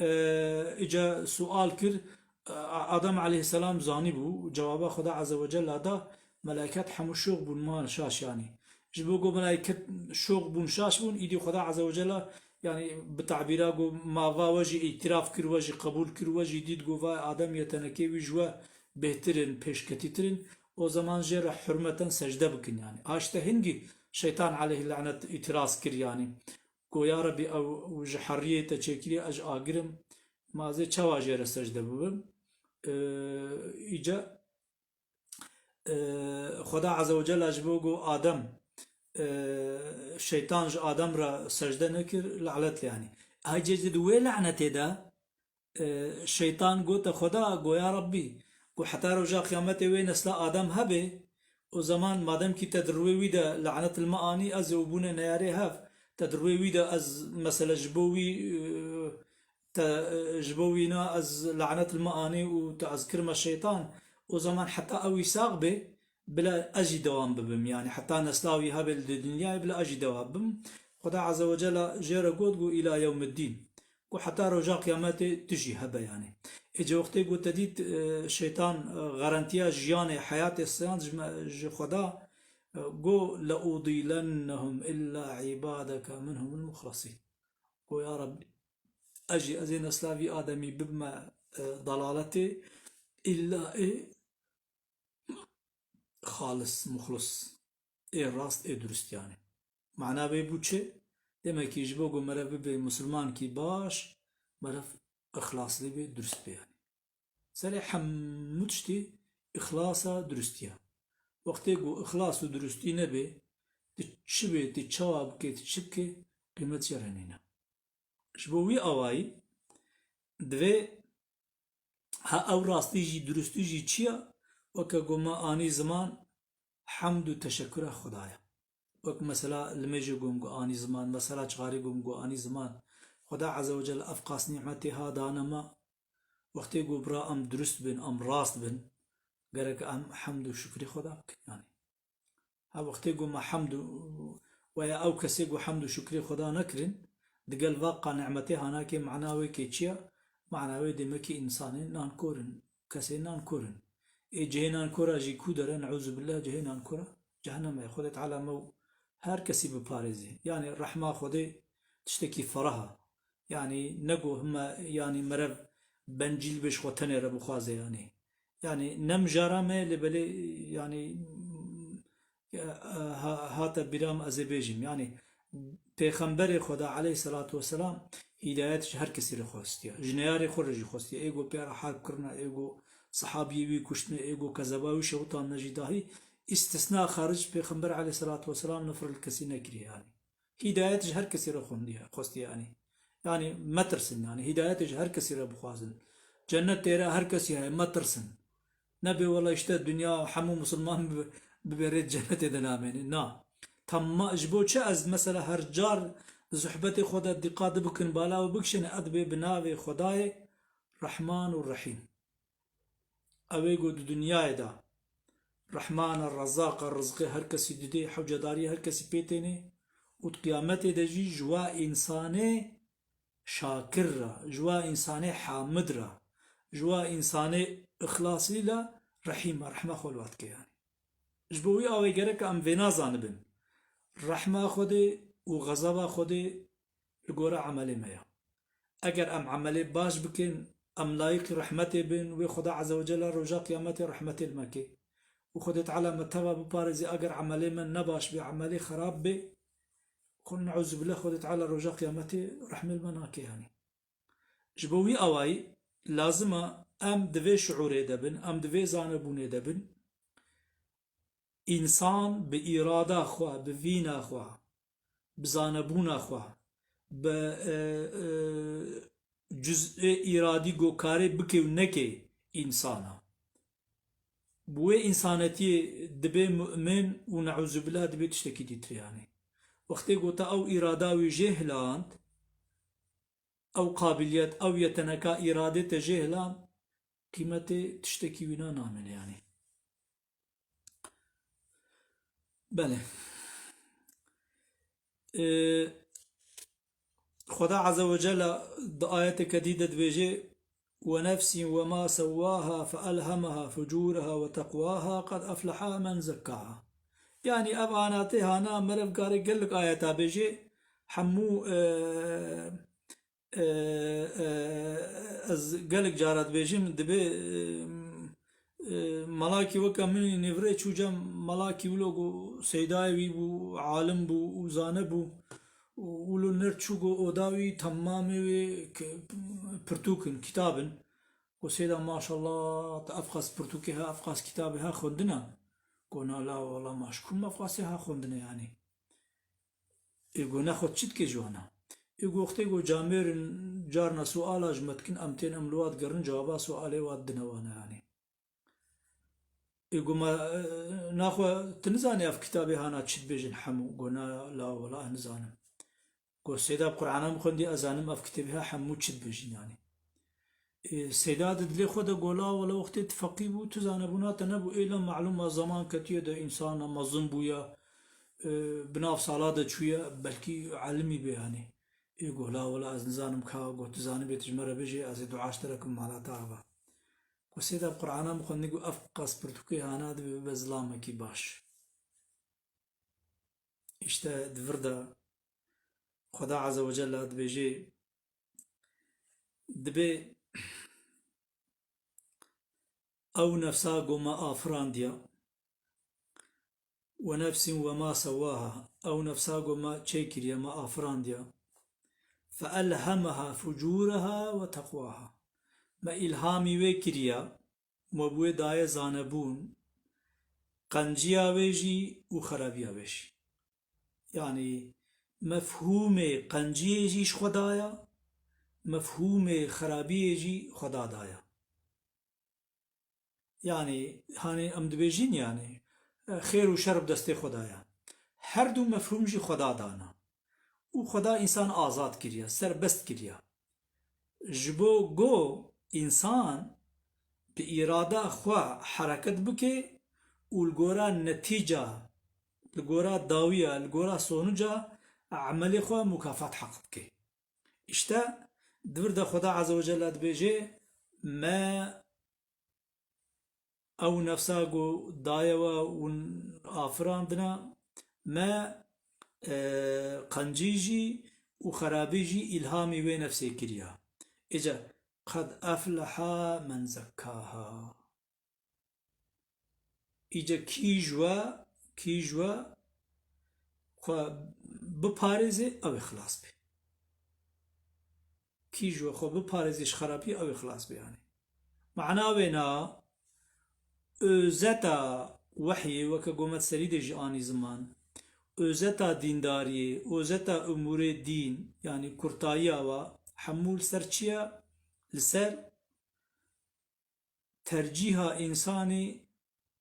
E, îca sual kir, e, Adem aleyhisselam zanîbû, cewaba Xweda Azze ve Celle da, melaiket hemû şox bûn, man şaş, yanî. Ji bo ku melaiket şox bûn, şaş bûn, îdî Xweda Azze ve Celle, yanî, bi tabîra ku ma va we jî îtiraf kir, we jî qebûl kir, we jî dît ku va Adem yetenekê wî ji we bêhtir in, pêşketîtir in, o zaman jê re hurmeten secde bikin, yanî. A işte hingî şeytan aleyh lanet îtiraz kir, yanî. Go, ya Rebî, ew ji heriyê te çêkiriye, ez ji agir im, ma ez ê çawa jê re secde bibim? Ee, îca, ee, Xweda Azze ve Celle ji bo go Adem, ee, şeytan ji Adem re secde nekir, lanet lê, yanî. Ayrıca di wê lanetê de, e, şeytan gote Xweda, go, ya Rabbî, go, heta roja qiyametê wê nesla Adem hebe, o zaman madem kî te di rûyê wî de lanet li me anî, ez û bûne neyarê hev, te di rûyê wî de ez, mesela, ji bo wî, e, te, e, ji bo wîna ez lanet li me anî û te ez kirime şeytan, o zaman heta ew wî sax bê, bila ez jî dewam bibim. Yani heta nesla wî hebe li dinyayê bila ez jî dewam bibim. Xweda Azze ve Celle jê re got, got, "Îla yewmiddîn." Got, "Heta roja qiyametê tu jî hebe yani." Ê, cê wextê got te dît, e, şeytan, e, garantiya jiyanê, heyatê seyan ji me, ji Xweda, e, got, "Leudîlennehum illa îbadeke minhumul muxlasîn." Got, "Ya Rabbi, ez jî, ez ê nesla vî ademî bibime, e, dalaletê, îlla ê xalis, muxlis, ê rast, ê durust yani." Mana wê bû çi? Demek ki ji bo ku meriv bibe musulmankî baş, meriv ixlaslî be, durust be yani. Serê hemû tiştî ixlasa, durustî ye. Wextê ku ixlas û durustî nebe, tu çi be, tu çawa bike, tu çi bike, qîmet jê re nîne. Ji bo wî awayî divê ha ew rastî jî, durustî jî çi ye? Weke ku me anî ziman, hemd û teşekkura Xwedaya. Wek mesela limêjê ku min got anî ziman, mesela çixarê ku min got anî ziman. Xweda Azze ve Celle ev qas nîmetê ha dane me. Wextê ku bira em durust bin, em rast bin, gerek em hemd û şukrê Xweda bikin yani. Ha wextê ku me hemd û, weya ew kesê ku hemd û şukrê Xweda nekirin, digel va qa nîmetê ha nake, mana wê kê çi ye? Mana wê demek ki însanên nankor in, kesê nankor in. Ê cihê nankora jî ku dere, neûzubillah, cihê nankora cehennem e. Xwedê Teala me û her kesî biparêzê. Yani rehma Xwedê tiştekî ferah e. Yani ne ku hime, yani merev bencîl bê ji xwe tenê re bixwaze yani. Yani ne mijara me lê belê yani, e, ha-, hate bîra min ez ê bêjim. Yani Pêxemberê Xweda aleyhisselatu vesselam hîdayet ji her kesî re xwestiye. Ji neyarê xwe re jî xwestiye. Ê ku pê re harb kirine, ê ku sehabiyê wî kuştine, ê ku kezeba wî şewitandine jî dahî îstisna xaric Pêxember aleyhisselatu vesselam nifir li kesî nekiriye yani. Hîdayet ji her kesî re xwendiye, xwestiye yani. Yani metirsin yani. Hîdayetê ji her kesî re bixwazin. Cennet têra her kesî heye, metirsin. Nebê wela işte dinya hemû musulman bi-, bibêrê cennetê de namêne. Na. Tamma ji bo çi ez mesela her car di sohbetê xwe de dîqat bikin bala û bikişîne, ez dibê bi navê Xwedayê Rehman û Rehîm. Ew ê ku di dinyayê de Rehman e, Rezaq e, rizqê her kesî didê, hewcedariyê her kesî pê tênê û di qiyametê de jî ji wa însanê şakir re, ji wa însanê hamid re, ji wa însanê ixlasî le rehîm e, rehma xwe li wa dike yani. Ji bo wî awê gerek em vêna zanibin. Rehma Xwedê û xezeba Xwedê li gora emelê me ye. Eger em emelê baş bikin, em layîqî rehmetê bin, wê Xweda Azze ve Celle roja qiyametê rehmetê li me kê. Û Xwedê Teala me teva biparêzê, eger emelê me ne baş bê, emelê xerab bê, xwe neûzubillah Xwedê Teala roja qiyametê rehmê li me nake yani. Ji bo wî awayî lazim e em di vê şiûrê de bin, em di vê zanebûnê de bin. Însan bi îrada xwe, bi vîna xwe, bi zanebûna xwe, bi, e, e, cuz'ê îradî ku karê bike û neke însan e. Bi wê însanetiyê dibe mu'min û neûzubillah dibe tiştekî dîtir yani. Wextê ku te ew îrada wî jê hiland, ew qabiliyet, ew yeteneka îradê te jê hiland, qîmetê tiştekî wîna namêne yani. Belê. Ee, Xweda Azze ve Celle di ayeteke dî de dibêje, "Ve nefsin ve ma sewwaha fe elhemaha fucuraha ve teqwaha, qed efleha men zekkaha." Yani ev anatê hana meriv kare gelek ayeta bêje, hemû, e, e, e, ez gelek cara dibêjim, dibê, e, e, malakî weke min nêvirê çû cem malakî wilo ku seydayê wî bû, alim bû û zane bû. Û wilo ner çû ku oda wî temamê wê ki-, pirtûk in, kitab in. Ku seyda maşallah, te ev qas pirtûkê ha, ev qas kitabê ha xwendina. Ku na la wala ma ji ku me ev qasê ha xwendine yani. Ê ku nexwe çi dike ji wana? Ê ku wextê ku camêr in carna suala ji me dikin, em tên em li wa digerin, cewaba sualê wa didine wana yani. Ê ku me, e, naxwe tu nizanî ev kitabê hana çi dibêjin hemû? Go na la wela ez nizanim. Go seyda bi Qur'ana min xwendî, ez zanim ev kitabê ha hemû çi dibêjin yani. Ê, Seyda di dilê xwe de got, la wele wextê tu feqî bû, tu zanebûna te nebû, êla melûm e zaman ketiye de, însana mezin bûye, e, bi nav sala de çûye, belkî elimî bê, yanî. Ê got, la wele ez nizanim ka, got, tu zanibê tu ji me re bijê, ez ê dua ji te re kim mala te ava. Got, Seyda bi Qur'ana min xwendî, got, ev qas pirtûkê hana dibe, bibe zilamekî baş. Îşte di vir de Xweda Azze ve Celle dibêje, dibê ew nefsa ku me afirandiya, "Ve nefsin ve ma sewwaha", ew nefsa ku me çêkiriye, me afirandiya, "fe elhemaha fucûraha ve teqwaha", me îlhamî wê kiriye, me bi wê daye zanebûn, qenciya wê jî û xerabiya wê jî. Yanî mefhûmê qenciyê jî ji Xweda ye, mefhûmê xerabiyê jî Xweda daye. Yanî, hanê em dibêjin, yanî, e, xêr û şer bi destê Xweda ye. Her du mefhûm jî Xweda dana. Û Xweda însan azad kiriye, serbest kiriye. Ji bo go însan bi îrada xwe hereket bike û li gora netîca, li gora dawiya, li gora sonuca emelê xwe mukafat heq bike. Îşte di vir de Xweda Azze ve Celle dibêje, me ew nefsa ku daye we hûn afirandina, me, e, qencî jî û xerabî jî îlhamî wê nefsê kiriya. Îca, "Qed efleha men zekkaha." Îca kî ji we, kî ji we xwe biparêzê, ew ê xilas bê. Kî ji we xwe biparêzê ji xerapiyê, ew ê xilas bê, yanî. Mana wêna, özeta wehyê, weke gomet serî de jî anî ziman, özeta dîndariyê, özeta umûrê dîn, yanî kurtayiya wa, hemû li ser çi ye? Li ser tercîha însanî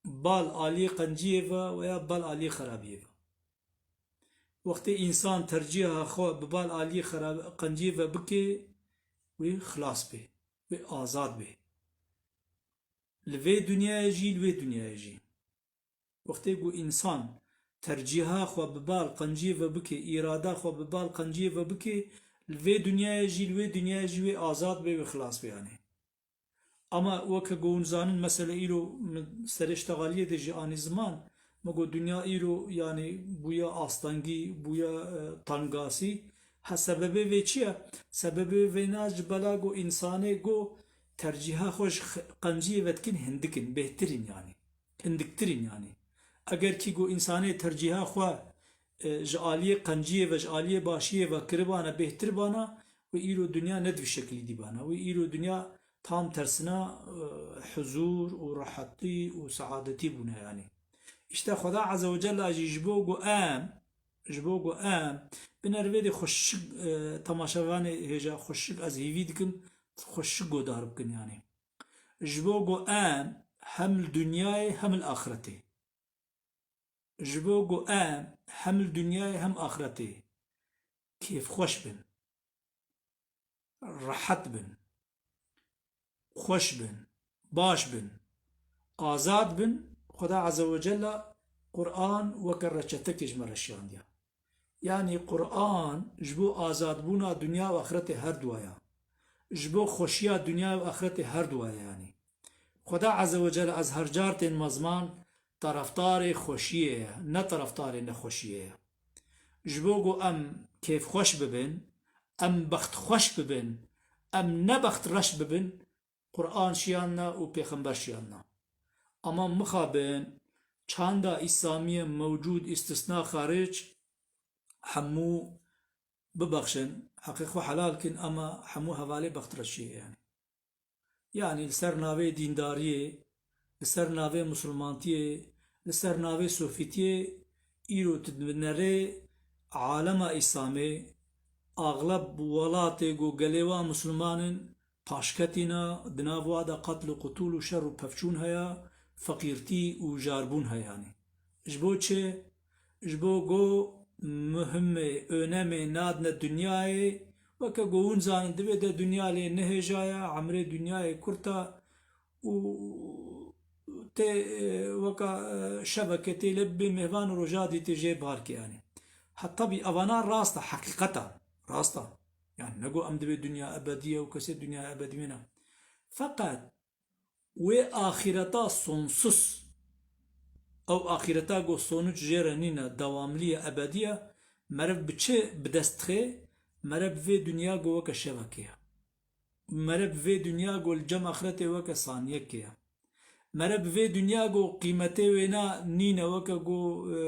bal aliyê qenciyê ve veya bal aliyê xerabiyê ve. Wextê însan tercîha xwe bi bal aliyê xerab-, qenciyê ve bike, wê xilas bê, wê azad bê. Li vê dinyayê jî, li wê dinyayê jî. Wextê ku însan tercîha xwe bi bal qenciyê ve bike, îrada xwe bi bal qenciyê ve bike, li vê dinyayê jî, li wê dinyayê jî wê azad bê, wê xilas bê, yanî. Ama weke ku hûn zanin, mesele îro min serê ştegaliyê de jî anî ziman, me got dinya îro, yanî, bûye astengî, bûye, e, tengasî. Ha, sebebê vê çi ye? Sebebê vêna ji bela ku însanê ku tercîha xwe ji x-, qenciyê ve dikin hindik in, bêhtir in, yanî. Hindiktir in, yanî. Eger kî ku însanê tercîha xwe, e, ji aliyê qenciyê ve, ji aliyê başiyê ve kiribana, bêhtir bana, wê îro dinya ne di vî şekilî dîbana. Wê îro dinya tam tersina, e, huzûr û rehetî û seadetî bûne, yanî. Îşte Xweda Azze ve Celle jî ji bo ku em, ji bo ku em, binêr vê dê xweşik, e, temaşevanê hêja xweşik ez hîvî dikim, xweşik godar bikin, yanî. Ji bo ku em hem li dinyayê hem li axretê. Ji bo ku em hem li dinyayê hem axretê kêfxweş bin, rehet bin, xweş bin, baş bin, azad bin, Xweda Azze ve Celle Quran weke reçetekê ji me re şiyandiye. Yanî Quran ji bo azadbûna dinya û axretê her duwa ye. Ji bo xweşiya dinya û axretê her duwa ye, yanî. Xweda Azze ve Celle, ez her car tên me ziman, taraftarê xweşiyê ye, ne taraftarê nexweşiyê ye. Ji bo ku em kêfxweş bibin, em bextxweş bibin, em ne bextreş bibin, Quran şiyandina û pêxember şiyandina. Ama mixabin çanda îslamiyê mewcûd, îstisna xaric, hemû bibexşin, heqê xwe helal kin, ama hemû hevalê bextreşiyê ye, yanî. Yanî li ser navê dîndariyê, li ser navê misilmantiyê, li ser navê sofîtiyê îro tu dibinerê alema îslamê, axleb welatê ku gelê wan misilman in, paşketîna, di nav wa de qetl û qutûl û şer û pevçûn heye, feqîrtî û jarbûn heye, yanî. Ji bo çi? Ji bo ku muhimê, önemê nadine dinyayê Weke ku hûn zanin, divê de dinya lê nihêja ye, emrê dinyayê kurt e û tê, e, weka, e, şeveke tê lê bibê mêvan û roja dî tê jê bar kê, yanî. Ha, tabî, evana rast e, heqîqet e, rast e. Yani, ne ku em divê dinya ebedî ye û kesê dinya ebedî wê ne. Feqet wê axîreta sonsuz, ew axîreta ku sonuç jê re nîne, dewamlî ye, ebedî ye, meriv bi çi bi dest dixe? Meriv bi vê dinya ku weke şevekê ye. Meriv bi vê dinya ku li cem axretê weke saniyekê ye. Meriv bi vê dinya ku qîmetê wê na nîne, weke ku, e,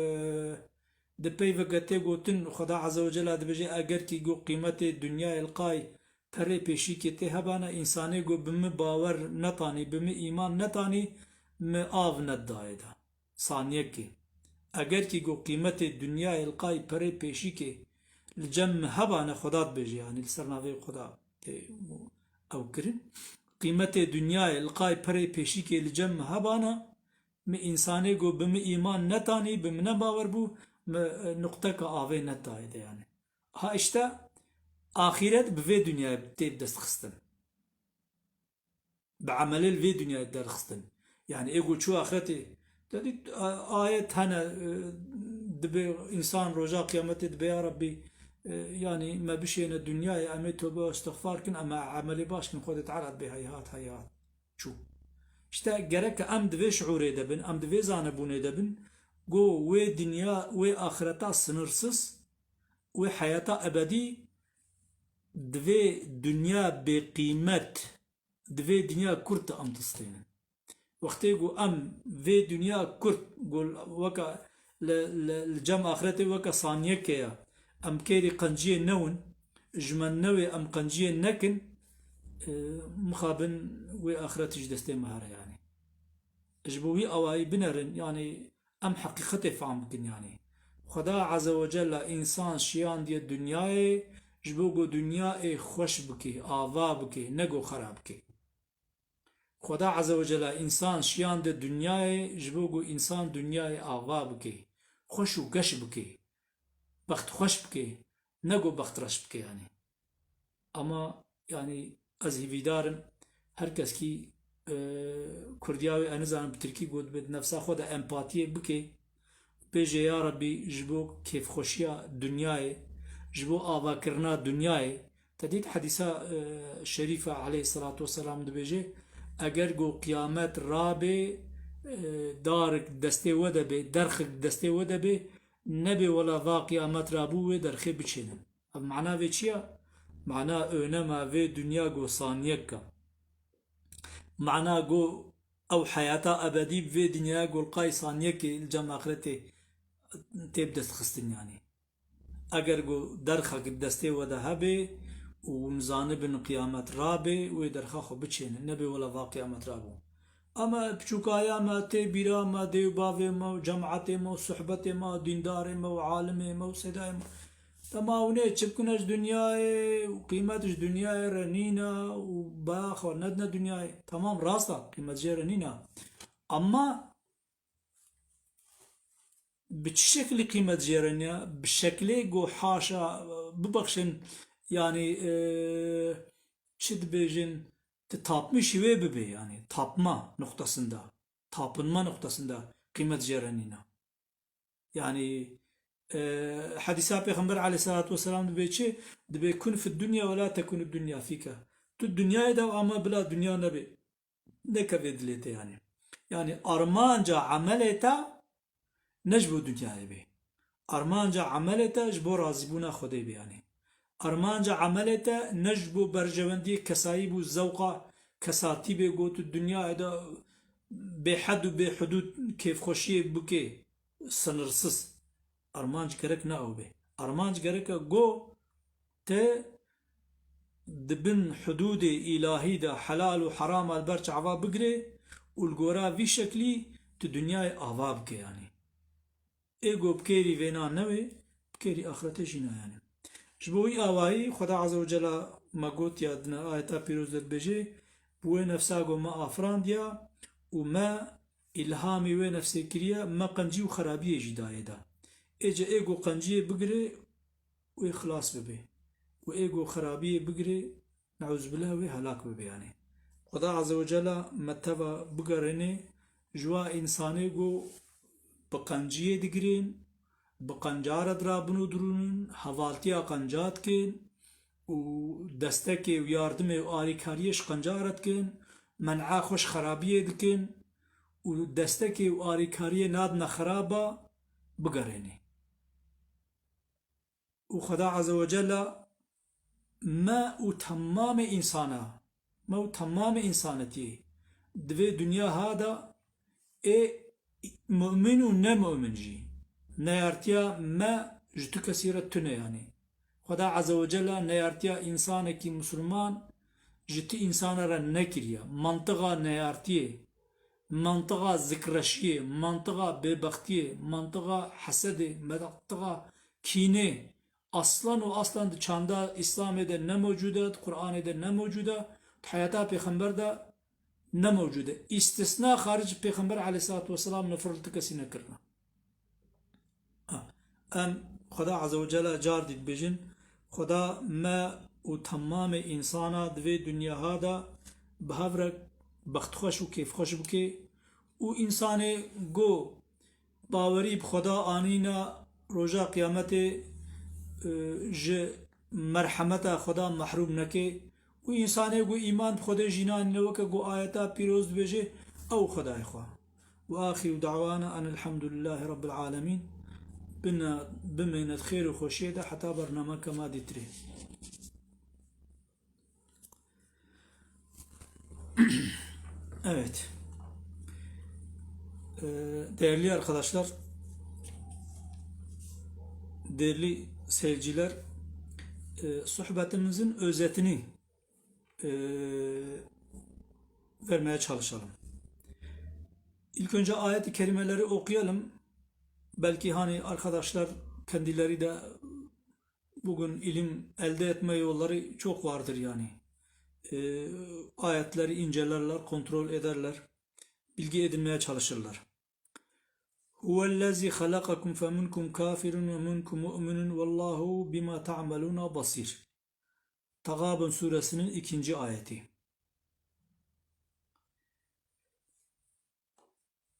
di peyveke tê gotin, Xweda Azze ve Cella dibêje, eger kî ku qîmetê dinyayê li qay perê pêşîkê tê hebana, însanê ku bi min bawer netanî, bi min îman netanî, min av nedayê de. Saniyekê. Eger kî ku qîmetê dinyayê li qay perê pêşîkê li cem min hebane, Xweda dibêje, yanî li ser navê Xweda tê ew kirin. Qîmetê dinyayê li qay perê pêşîkê li cem min hebana, min însanê ku bi min îman netanî, bi min nebawer bû, min, e, nuqteka avê nedayê de, yanî. Ha, işte, axîret bi vê dinyayê tê bi dest xistin. Bi emelê li vê dinyayê derxistin. Yani ê ku çû axretê, te dît, a-, ayet hene, e, dibê însan roja qiyametê dibê, ya Rabbî, e, yani me bişêne dinyayê, em ê tobe û istixfar kin, em ê emelê baş kin, Xwedê Teala dibê heyhat, heyhat. Çû. İşte gerek em di vê şiûrê de bin, em di vê zanebûnê de bin, ku wê dinya, wê axireta sınırsız, wê heyata ebedî di vê dinya bêqîmet, di vê dinya kurt de em distênin. Wextê ku em vê dinya kurt, ku weke li, li, li cem axretê weke saniyekê ye, em kêrî qenciyê newin, ji me newê em qenciyê nekin, e, mixabin wê axretî ji destê me here, yanî. Ji bo wî awayî binerin, yanî em heqîqetê fam bikin, yanî. Xweda Azze ve Cella însan şiyandiye dinyayê, ji bo ku dinyayê xweş bike, ava bike, ne ku xera bike. Xweda Azze ve Cella însan şiyande dinyayê, ji bo ku însan dinyayê ava bike, xweş û geş bike, bextxweş bike, ne ku bextreş bike, yanî. Ama, yanî, ez hîvîdar im, her kes kî, e, kurdiya wê, ez nizanim bi tirkî got bê, di nefsa xwe de empatiyê bike, bêje, ya Rabbî, ji bo kêfxweşiya dinyayê, ji bo avakirina dinyayê, te dît hedîsa, e, şerîfa aleyhisselatu vesselam dibêje, eger ku qiyamet rabê, e, darik destê we de bê, derxik destê we de bê, nebê wela va qiyamet rabû wê derxê biçênin. Ev mana vê çi ye? Mana önema vê dinya go saniyek e. Mana go ew heyata ebedî bi vê dinyaya go li qay saniyekê li cem axretê tê bi dest xistin yanî. Eger go derxek di destê we de hebe û hûn zanibin qiyamet rabe, wê derxa xwe biçênin. Nebê wela va qiyamet rabû. Ama piçûkaya me tê bîra me, dê û bavê me û cemaetê me û sohbetê me û dîndarê me û alimê me û sedayê me. Dema hûn ê çi bikin, ez dinyayê û qîmet ji dinyayê re nîne û baya xwe nedine dinyayê. Tamam, rast e, qîmet jê re nîne. Ama bi çi şeklî qîmet jê re nîne? Bi şeklê go haşa, bibexşin, yanî, e, çi dibêjin, ti tapmişî wê bibê, yanî tapma noxtasında, tapınma noxtasında qîmet jê re nîne. Yanî, e, hedîsa Pêxember aleyhissalatu vesselam dibê çi? Dibê kun fid dunya ve la tekunu dunya fîke. Tu dinyayê de ama bila dinya nebê. Nekevê dilê te yanî. Yanî armanca emelê te ne ji bo dinyayê bê. Armanca emelê te ji bo razîbûna Xwedê bê yanî. Armanca emelê te ne ji bo berjewendiyê kesayî bû, zewqa kesatî bê, got tu dinyayê de bêhed û bêhudûd kêfxweşiyê bikê, sınırsız. Armanc gerek ne ew bê. Armanc gerek e go te di bin hudûdê îlahî de helal û herama li ber çava bigirê û li gora vî şeklî tu dinyayê ava bike yanî. Ê go bi kêrî vêna newê, bi kêrî axretê jî ne yanî. Ji bo wî awayî Xweda Azze ve Cella me got ya di ayeta pîroz de dibêje, bi wê nefsa go me afirandiya û me îlhamî wê nefsê kiriye, me qencî û xerabiyê jî dayê de. Êce ê go qenciyê bigirê, wê xilas bibe. û ê ku xerabiyê bigirê, neuzbillah wê helak bibe yanî. Xweda Azze ve Celle me teva bigerêne ji wa însanê ku bi qenciyê digirên, bi qenca re dirabin û dirûnin, hevaltiya qenca dikin û destekê û yardimê û alîkariyê ji qenca re dikin, men'a xwe ji xerabiyê dikin û destekê û alîkariyê nadine xeraba bigerêne. Û Xweda Azze ve Celle me û temamê însana, me û temamê însanetiyê di vê dinya ha de ê mu'min û ne mu'min jî neyartiya me ji tu kesî re tune yanî. Xweda Azze ve Celle neyartiya însanekî misilman ji ti însana re nekiriye. Mantiqa neyartiyê, mantiqa zikreşiyê, mantiqa bêbextiyê, mantiqa hesedê, mantiqa kînê, aslan û aslan di çanda Îslamê de ne mewcûd e, di Qur'anê de ne mewcûd e, di heyata Pêxember de ne mewcûd e. Îstisna xaric Pêxember aleyhissalatu vesselam nifir li ti kesî nekirine. Ha, em Xweda Azze ve Celle car dî dibêjin, Xweda me û temamê însana di vê dinya ha de bi hev re bextxweş û kêfxweş bike û însanê go bawerî bi Xweda anîna roja qiyametê, e, ji merhemeta Xweda mehrûm neke û însanê ku îman bi Xwedê jî nanîne weke ku ayeta pîroz dibêje, ew Xwedayê xwe. Ve axiru da'wana enelhamdulillahî rabbil alemîn. Bine, bimêne di xêr û xweşiyê de heta bernameke me dîtirê. Evet. Ee, değerli arkadaşlar, değerli seyirciler, e, sohbetimizin özetini, e, vermeye çalışalım. İlk önce ayet-i kerimeleri okuyalım. Belki hani arkadaşlar kendileri de bugün ilim elde etme yolları çok vardır yani. E, ayetleri incelerler, kontrol ederler, bilgi edinmeye çalışırlar. Huvellezî halakakum feminkum kafirun ve minkum mu'minun vallahu bima ta'maluna basir. Tagabun suresinin ikinci ayeti.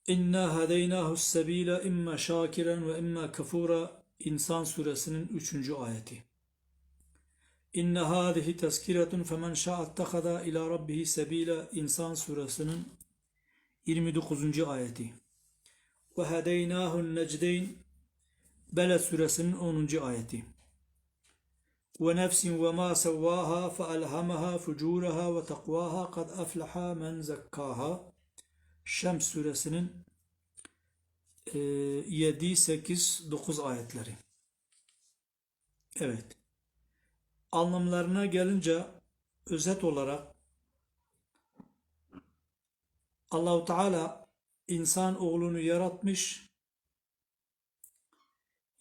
İnna hedeynahu sebîle imma şakiren ve imma kefura. İnsan suresinin üçüncü ayeti. İnne hâzihi tezkiretun femen şa'attehaza ila rabbihi sebîle. İnsan suresinin yirmi dokuzuncu ayeti. Ve hedeynahu necdeyn. Beled suresinin onuncu ayeti. Ve nefsin ve ma sevvaha fe elhamaha fucuraha ve takvaha kad eflaha men zekkaha. Şems suresinin, e, yedi, sekiz, dokuz ayetleri. Evet. Anlamlarına gelince özet olarak Allahu Teala insan oğlunu yaratmış,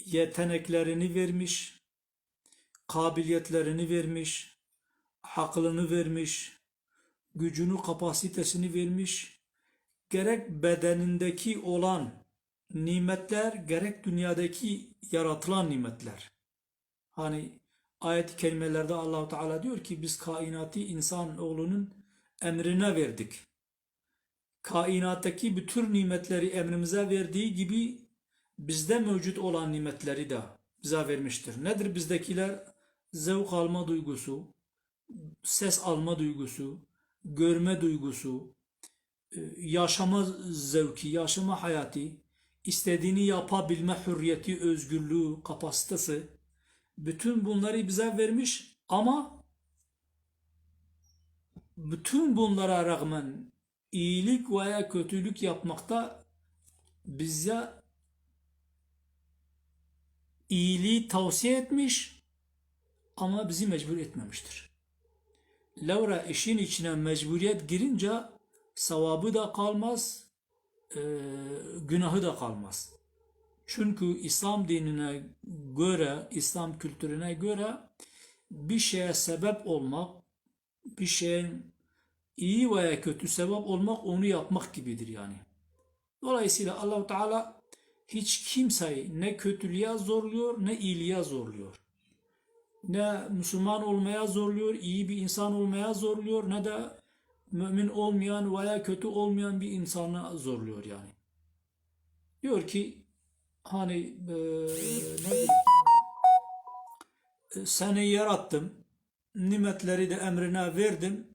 yeteneklerini vermiş, kabiliyetlerini vermiş, aklını vermiş, gücünü, kapasitesini vermiş, gerek bedenindeki olan nimetler, gerek dünyadaki yaratılan nimetler. Hani ayet-i kerimelerde Allahu Teala diyor ki, "Biz kainatı insan oğlunun emrine verdik." Kainattaki bütün nimetleri emrimize verdiği gibi bizde mevcut olan nimetleri de bize vermiştir. Nedir bizdekiler? Zevk alma duygusu, ses alma duygusu, görme duygusu, e, yaşama zevki, yaşama hayatı, istediğini yapabilme hürriyeti, özgürlüğü, kapasitesi, bütün bunları bize vermiş ama bütün bunlara rağmen iyilik veya kötülük yapmakta bize iyiliği tavsiye etmiş ama bizi mecbur etmemiştir. Lewra işin içine mecburiyet girince sevabı da kalmaz, e, günahı da kalmaz. Çünkü İslam dinine göre, İslam kültürüne göre bir şeye sebep olmak, bir şeyin iyi veya kötü sebep olmak onu yapmak gibidir yani. Dolayısıyla Allahu Teala hiç kimseyi ne kötülüğe zorluyor ne iyiliğe zorluyor. ne Müslüman olmaya zorluyor, iyi bir insan olmaya zorluyor, ne de mümin olmayan veya kötü olmayan bir insana zorluyor yani. Diyor ki, hani, e, ne bileyim, e, seni yarattım, nimetleri de emrine verdim,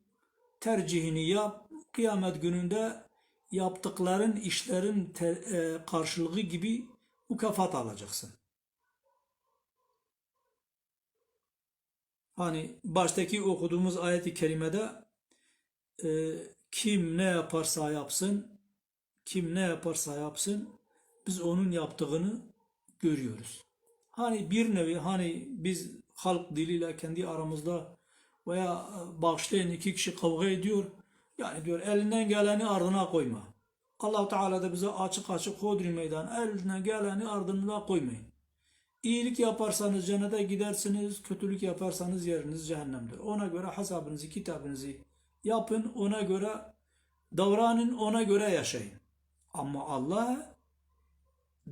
tercihini yap, kıyamet gününde yaptıkların, işlerin te-, e, karşılığı gibi mükafat alacaksın. Hani baştaki okuduğumuz ayet-i kerimede, e, kim ne yaparsa yapsın, kim ne yaparsa yapsın, biz onun yaptığını görüyoruz. Hani bir nevi, hani biz halk diliyle kendi aramızda veya, e, bağışlayın, iki kişi kavga ediyor, yani diyor, elinden geleni ardına koyma. Allah Teala da bize açık açık hodri meydan, elinden geleni ardına koymayın. İyilik yaparsanız cennete gidersiniz, kötülük yaparsanız yeriniz cehennemdir. Ona göre hesabınızı, kitabınızı yapın, ona göre davranın, ona göre yaşayın. Ama Allah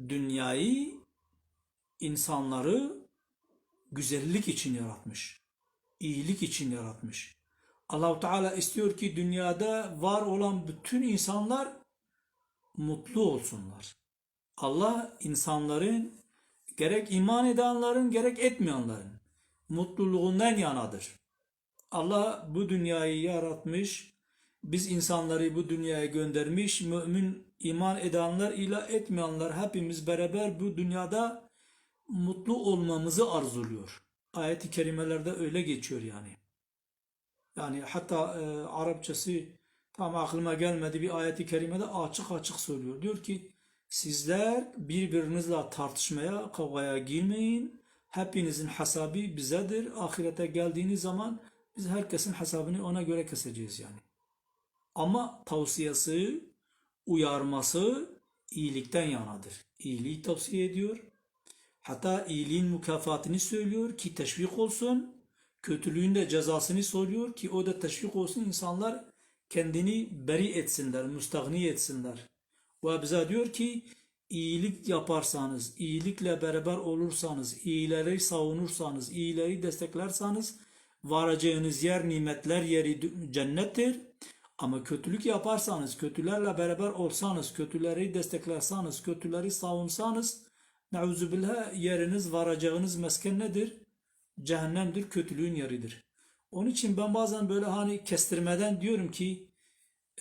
dünyayı, insanları güzellik için yaratmış, iyilik için yaratmış. Allahu Teala istiyor ki dünyada var olan bütün insanlar mutlu olsunlar. Allah insanların, gerek iman edenlerin, gerek etmeyenlerin mutluluğundan yanadır. Allah bu dünyayı yaratmış, biz insanları bu dünyaya göndermiş, mümin, iman edenler ile etmeyenler hepimiz beraber bu dünyada mutlu olmamızı arzuluyor. Ayet-i kerimelerde öyle geçiyor yani. Yani hatta, e, Arapçası tam aklıma gelmedi, bir ayet-i kerimede açık açık söylüyor. Diyor ki, "Sizler birbirinizle tartışmaya, kavgaya girmeyin. Hepinizin hesabı bizedir. Ahirete geldiğiniz zaman biz herkesin hesabını ona göre keseceğiz yani." Ama tavsiyesi, uyarması iyilikten yanadır. İyiliği tavsiye ediyor. Hatta iyiliğin mükafatını söylüyor ki teşvik olsun. Kötülüğün de cezasını söylüyor ki o da teşvik olsun. İnsanlar kendini beri etsinler, müstahni etsinler. Ve bize diyor ki, iyilik yaparsanız, iyilikle beraber olursanız, iyileri savunursanız, iyileri desteklerseniz, varacağınız yer, nimetler yeri dü-, cennettir. Ama kötülük yaparsanız, kötülerle beraber olsanız, kötüleri desteklerseniz, kötüleri savunsanız, neuzubillah, yeriniz, varacağınız mesken nedir? Cehennemdir, kötülüğün yeridir. Onun için ben bazen böyle hani kestirmeden diyorum ki,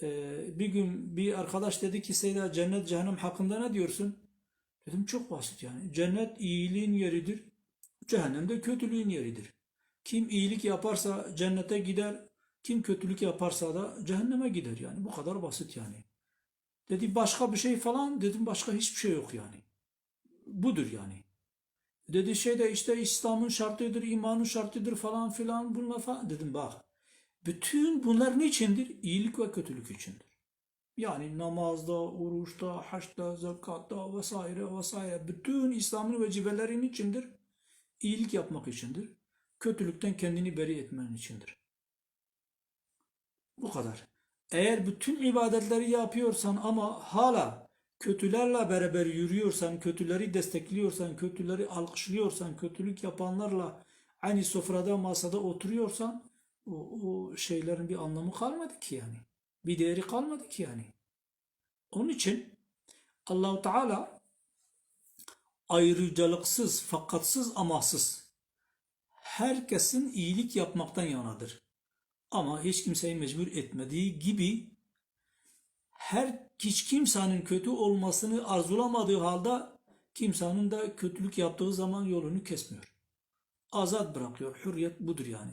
e, bir gün bir arkadaş dedi ki, "Seyda, cennet, cehennem hakkında ne diyorsun?" Dedim, "Çok basit yani. Cennet iyiliğin yeridir, cehennem de kötülüğün yeridir. Kim iyilik yaparsa cennete gider, kim kötülük yaparsa da cehenneme gider yani. Bu kadar basit yani." Dedi, "Başka bir şey falan?" Dedim, "Başka hiçbir şey yok yani. Budur yani." Dedi, "Şey de işte İslam'ın şartıdır, imanın şartıdır falan filan bunlar falan." Dedim, "Bak, bütün bunlar niçindir? İyilik ve kötülük içindir. Yani namazda, oruçta, haçta, zekatta vesaire vesaire. Bütün İslam'ın vecibeleri niçindir? İyilik yapmak içindir. Kötülükten kendini beri etmen içindir." Bu kadar. Eğer bütün ibadetleri yapıyorsan ama hala kötülerle beraber yürüyorsan, kötüleri destekliyorsan, kötüleri alkışlıyorsan, kötülük yapanlarla aynı sofrada, masada oturuyorsan, o, o şeylerin bir anlamı kalmadı ki yani. Bir değeri kalmadı ki yani. Onun için Allahu Teala ayrıcalıksız, fakatsız, amasız herkesin iyilik yapmaktan yanadır. Ama hiç kimseyi mecbur etmediği gibi her, hiç kimsenin kötü olmasını arzulamadığı halde kimsenin de kötülük yaptığı zaman yolunu kesmiyor. Azat bırakıyor. Hürriyet budur yani.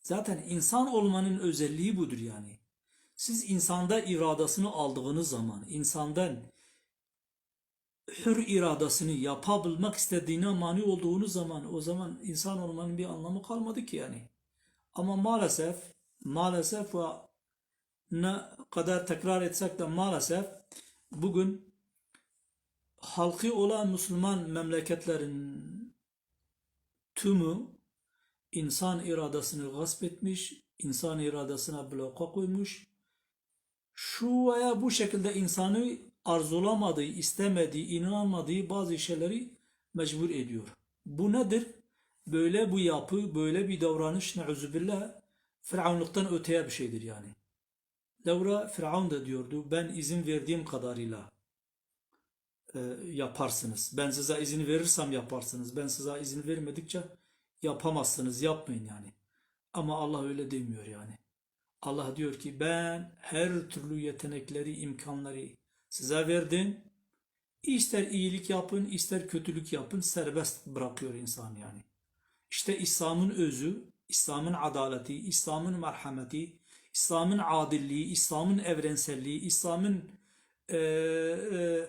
Zaten insan olmanın özelliği budur yani. Siz insanda iradesini aldığınız zaman, insandan hür iradesini yapabilmek istediğine mani olduğunuz zaman, o zaman insan olmanın bir anlamı kalmadı ki yani. Ama maalesef, maalesef ve ne kadar tekrar etsek de maalesef bugün halkı olan Müslüman memleketlerin tümü insan iradesini gasp etmiş, insan iradesine bloka koymuş. Şu veya bu şekilde insanı arzulamadığı, istemediği, inanmadığı bazı şeyleri mecbur ediyor. Bu nedir? Böyle bu yapı, böyle bir davranış, neuzubillah, Firavunluktan öteye bir şeydir yani. Lewra Firavun da diyordu, "Ben izin verdiğim kadarıyla, e, yaparsınız. Ben size izin verirsem yaparsınız. Ben size izin vermedikçe yapamazsınız, yapmayın yani." Ama Allah öyle demiyor yani. Allah diyor ki, "Ben her türlü yetenekleri, imkanları size verdim. İster iyilik yapın, ister kötülük yapın, serbest bırakıyor insan yani." İşte İslam'ın özü, İslam'ın adaleti, İslam'ın merhameti, İslam'ın adilliği, İslam'ın evrenselliği, İslam'ın, e, e,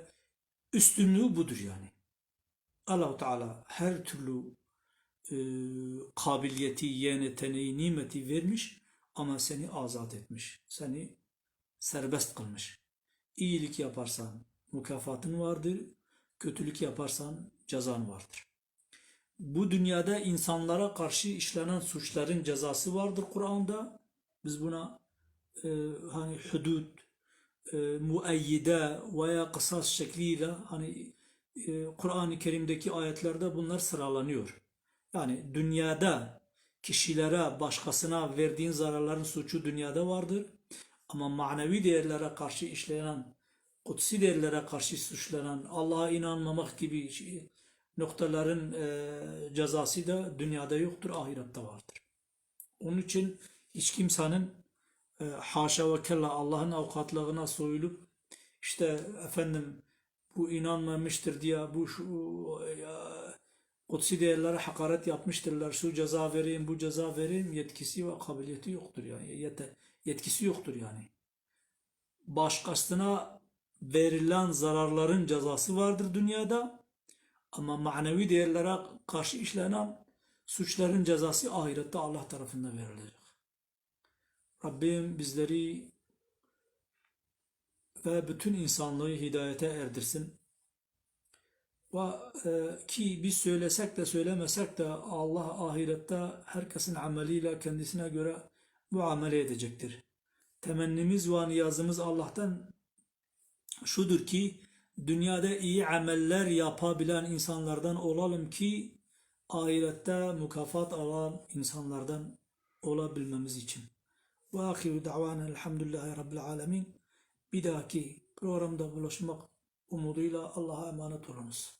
üstünlüğü budur yani. Allahu Teala her türlü, e, kabiliyeti, yeteneği, nimeti vermiş ama seni azat etmiş, seni serbest kılmış. İyilik yaparsan mükafatın vardır, kötülük yaparsan cezan vardır. Bu dünyada insanlara karşı işlenen suçların cezası vardır Kur'an'da. Biz buna, e, hani hudud, e, mueyyide veya kısas şekliyle hani, e, Kur'an-ı Kerim'deki ayetlerde bunlar sıralanıyor. Yani dünyada kişilere, başkasına verdiğin zararların suçu dünyada vardır. Ama manevi değerlere karşı işlenen, kutsi değerlere karşı suçlanan, Allah'a inanmamak gibi şey, noktaların, e, cezası da dünyada yoktur, ahirette vardır. Onun için hiç kimsenin, e, haşa ve kella Allah'ın avukatlığına soyulup, işte efendim, bu inanmamıştır diye, bu şu, ya, kutsi değerlere hakaret yapmıştırlar, şu ceza vereyim, bu ceza vereyim, yetkisi ve kabiliyeti yoktur yani. Yete-, yetkisi yoktur yani. Başkasına verilen zararların cezası vardır dünyada. Ama manevi değerlere karşı işlenen suçların cezası ahirette Allah tarafından verilecek. Rabbim bizleri ve bütün insanlığı hidayete erdirsin. Ve, e, ki biz söylesek de söylemesek de Allah ahirette herkesin ameliyle kendisine göre muamele edecektir. Temennimiz ve niyazımız Allah'tan şudur ki dünyada iyi ameller yapabilen insanlardan olalım ki ahirette mükafat alan insanlardan olabilmemiz için. Ve ahiru da'wana elhamdülillahi rabbil alemin. Bir dahaki programda buluşmak umuduyla Allah'a emanet olunuz.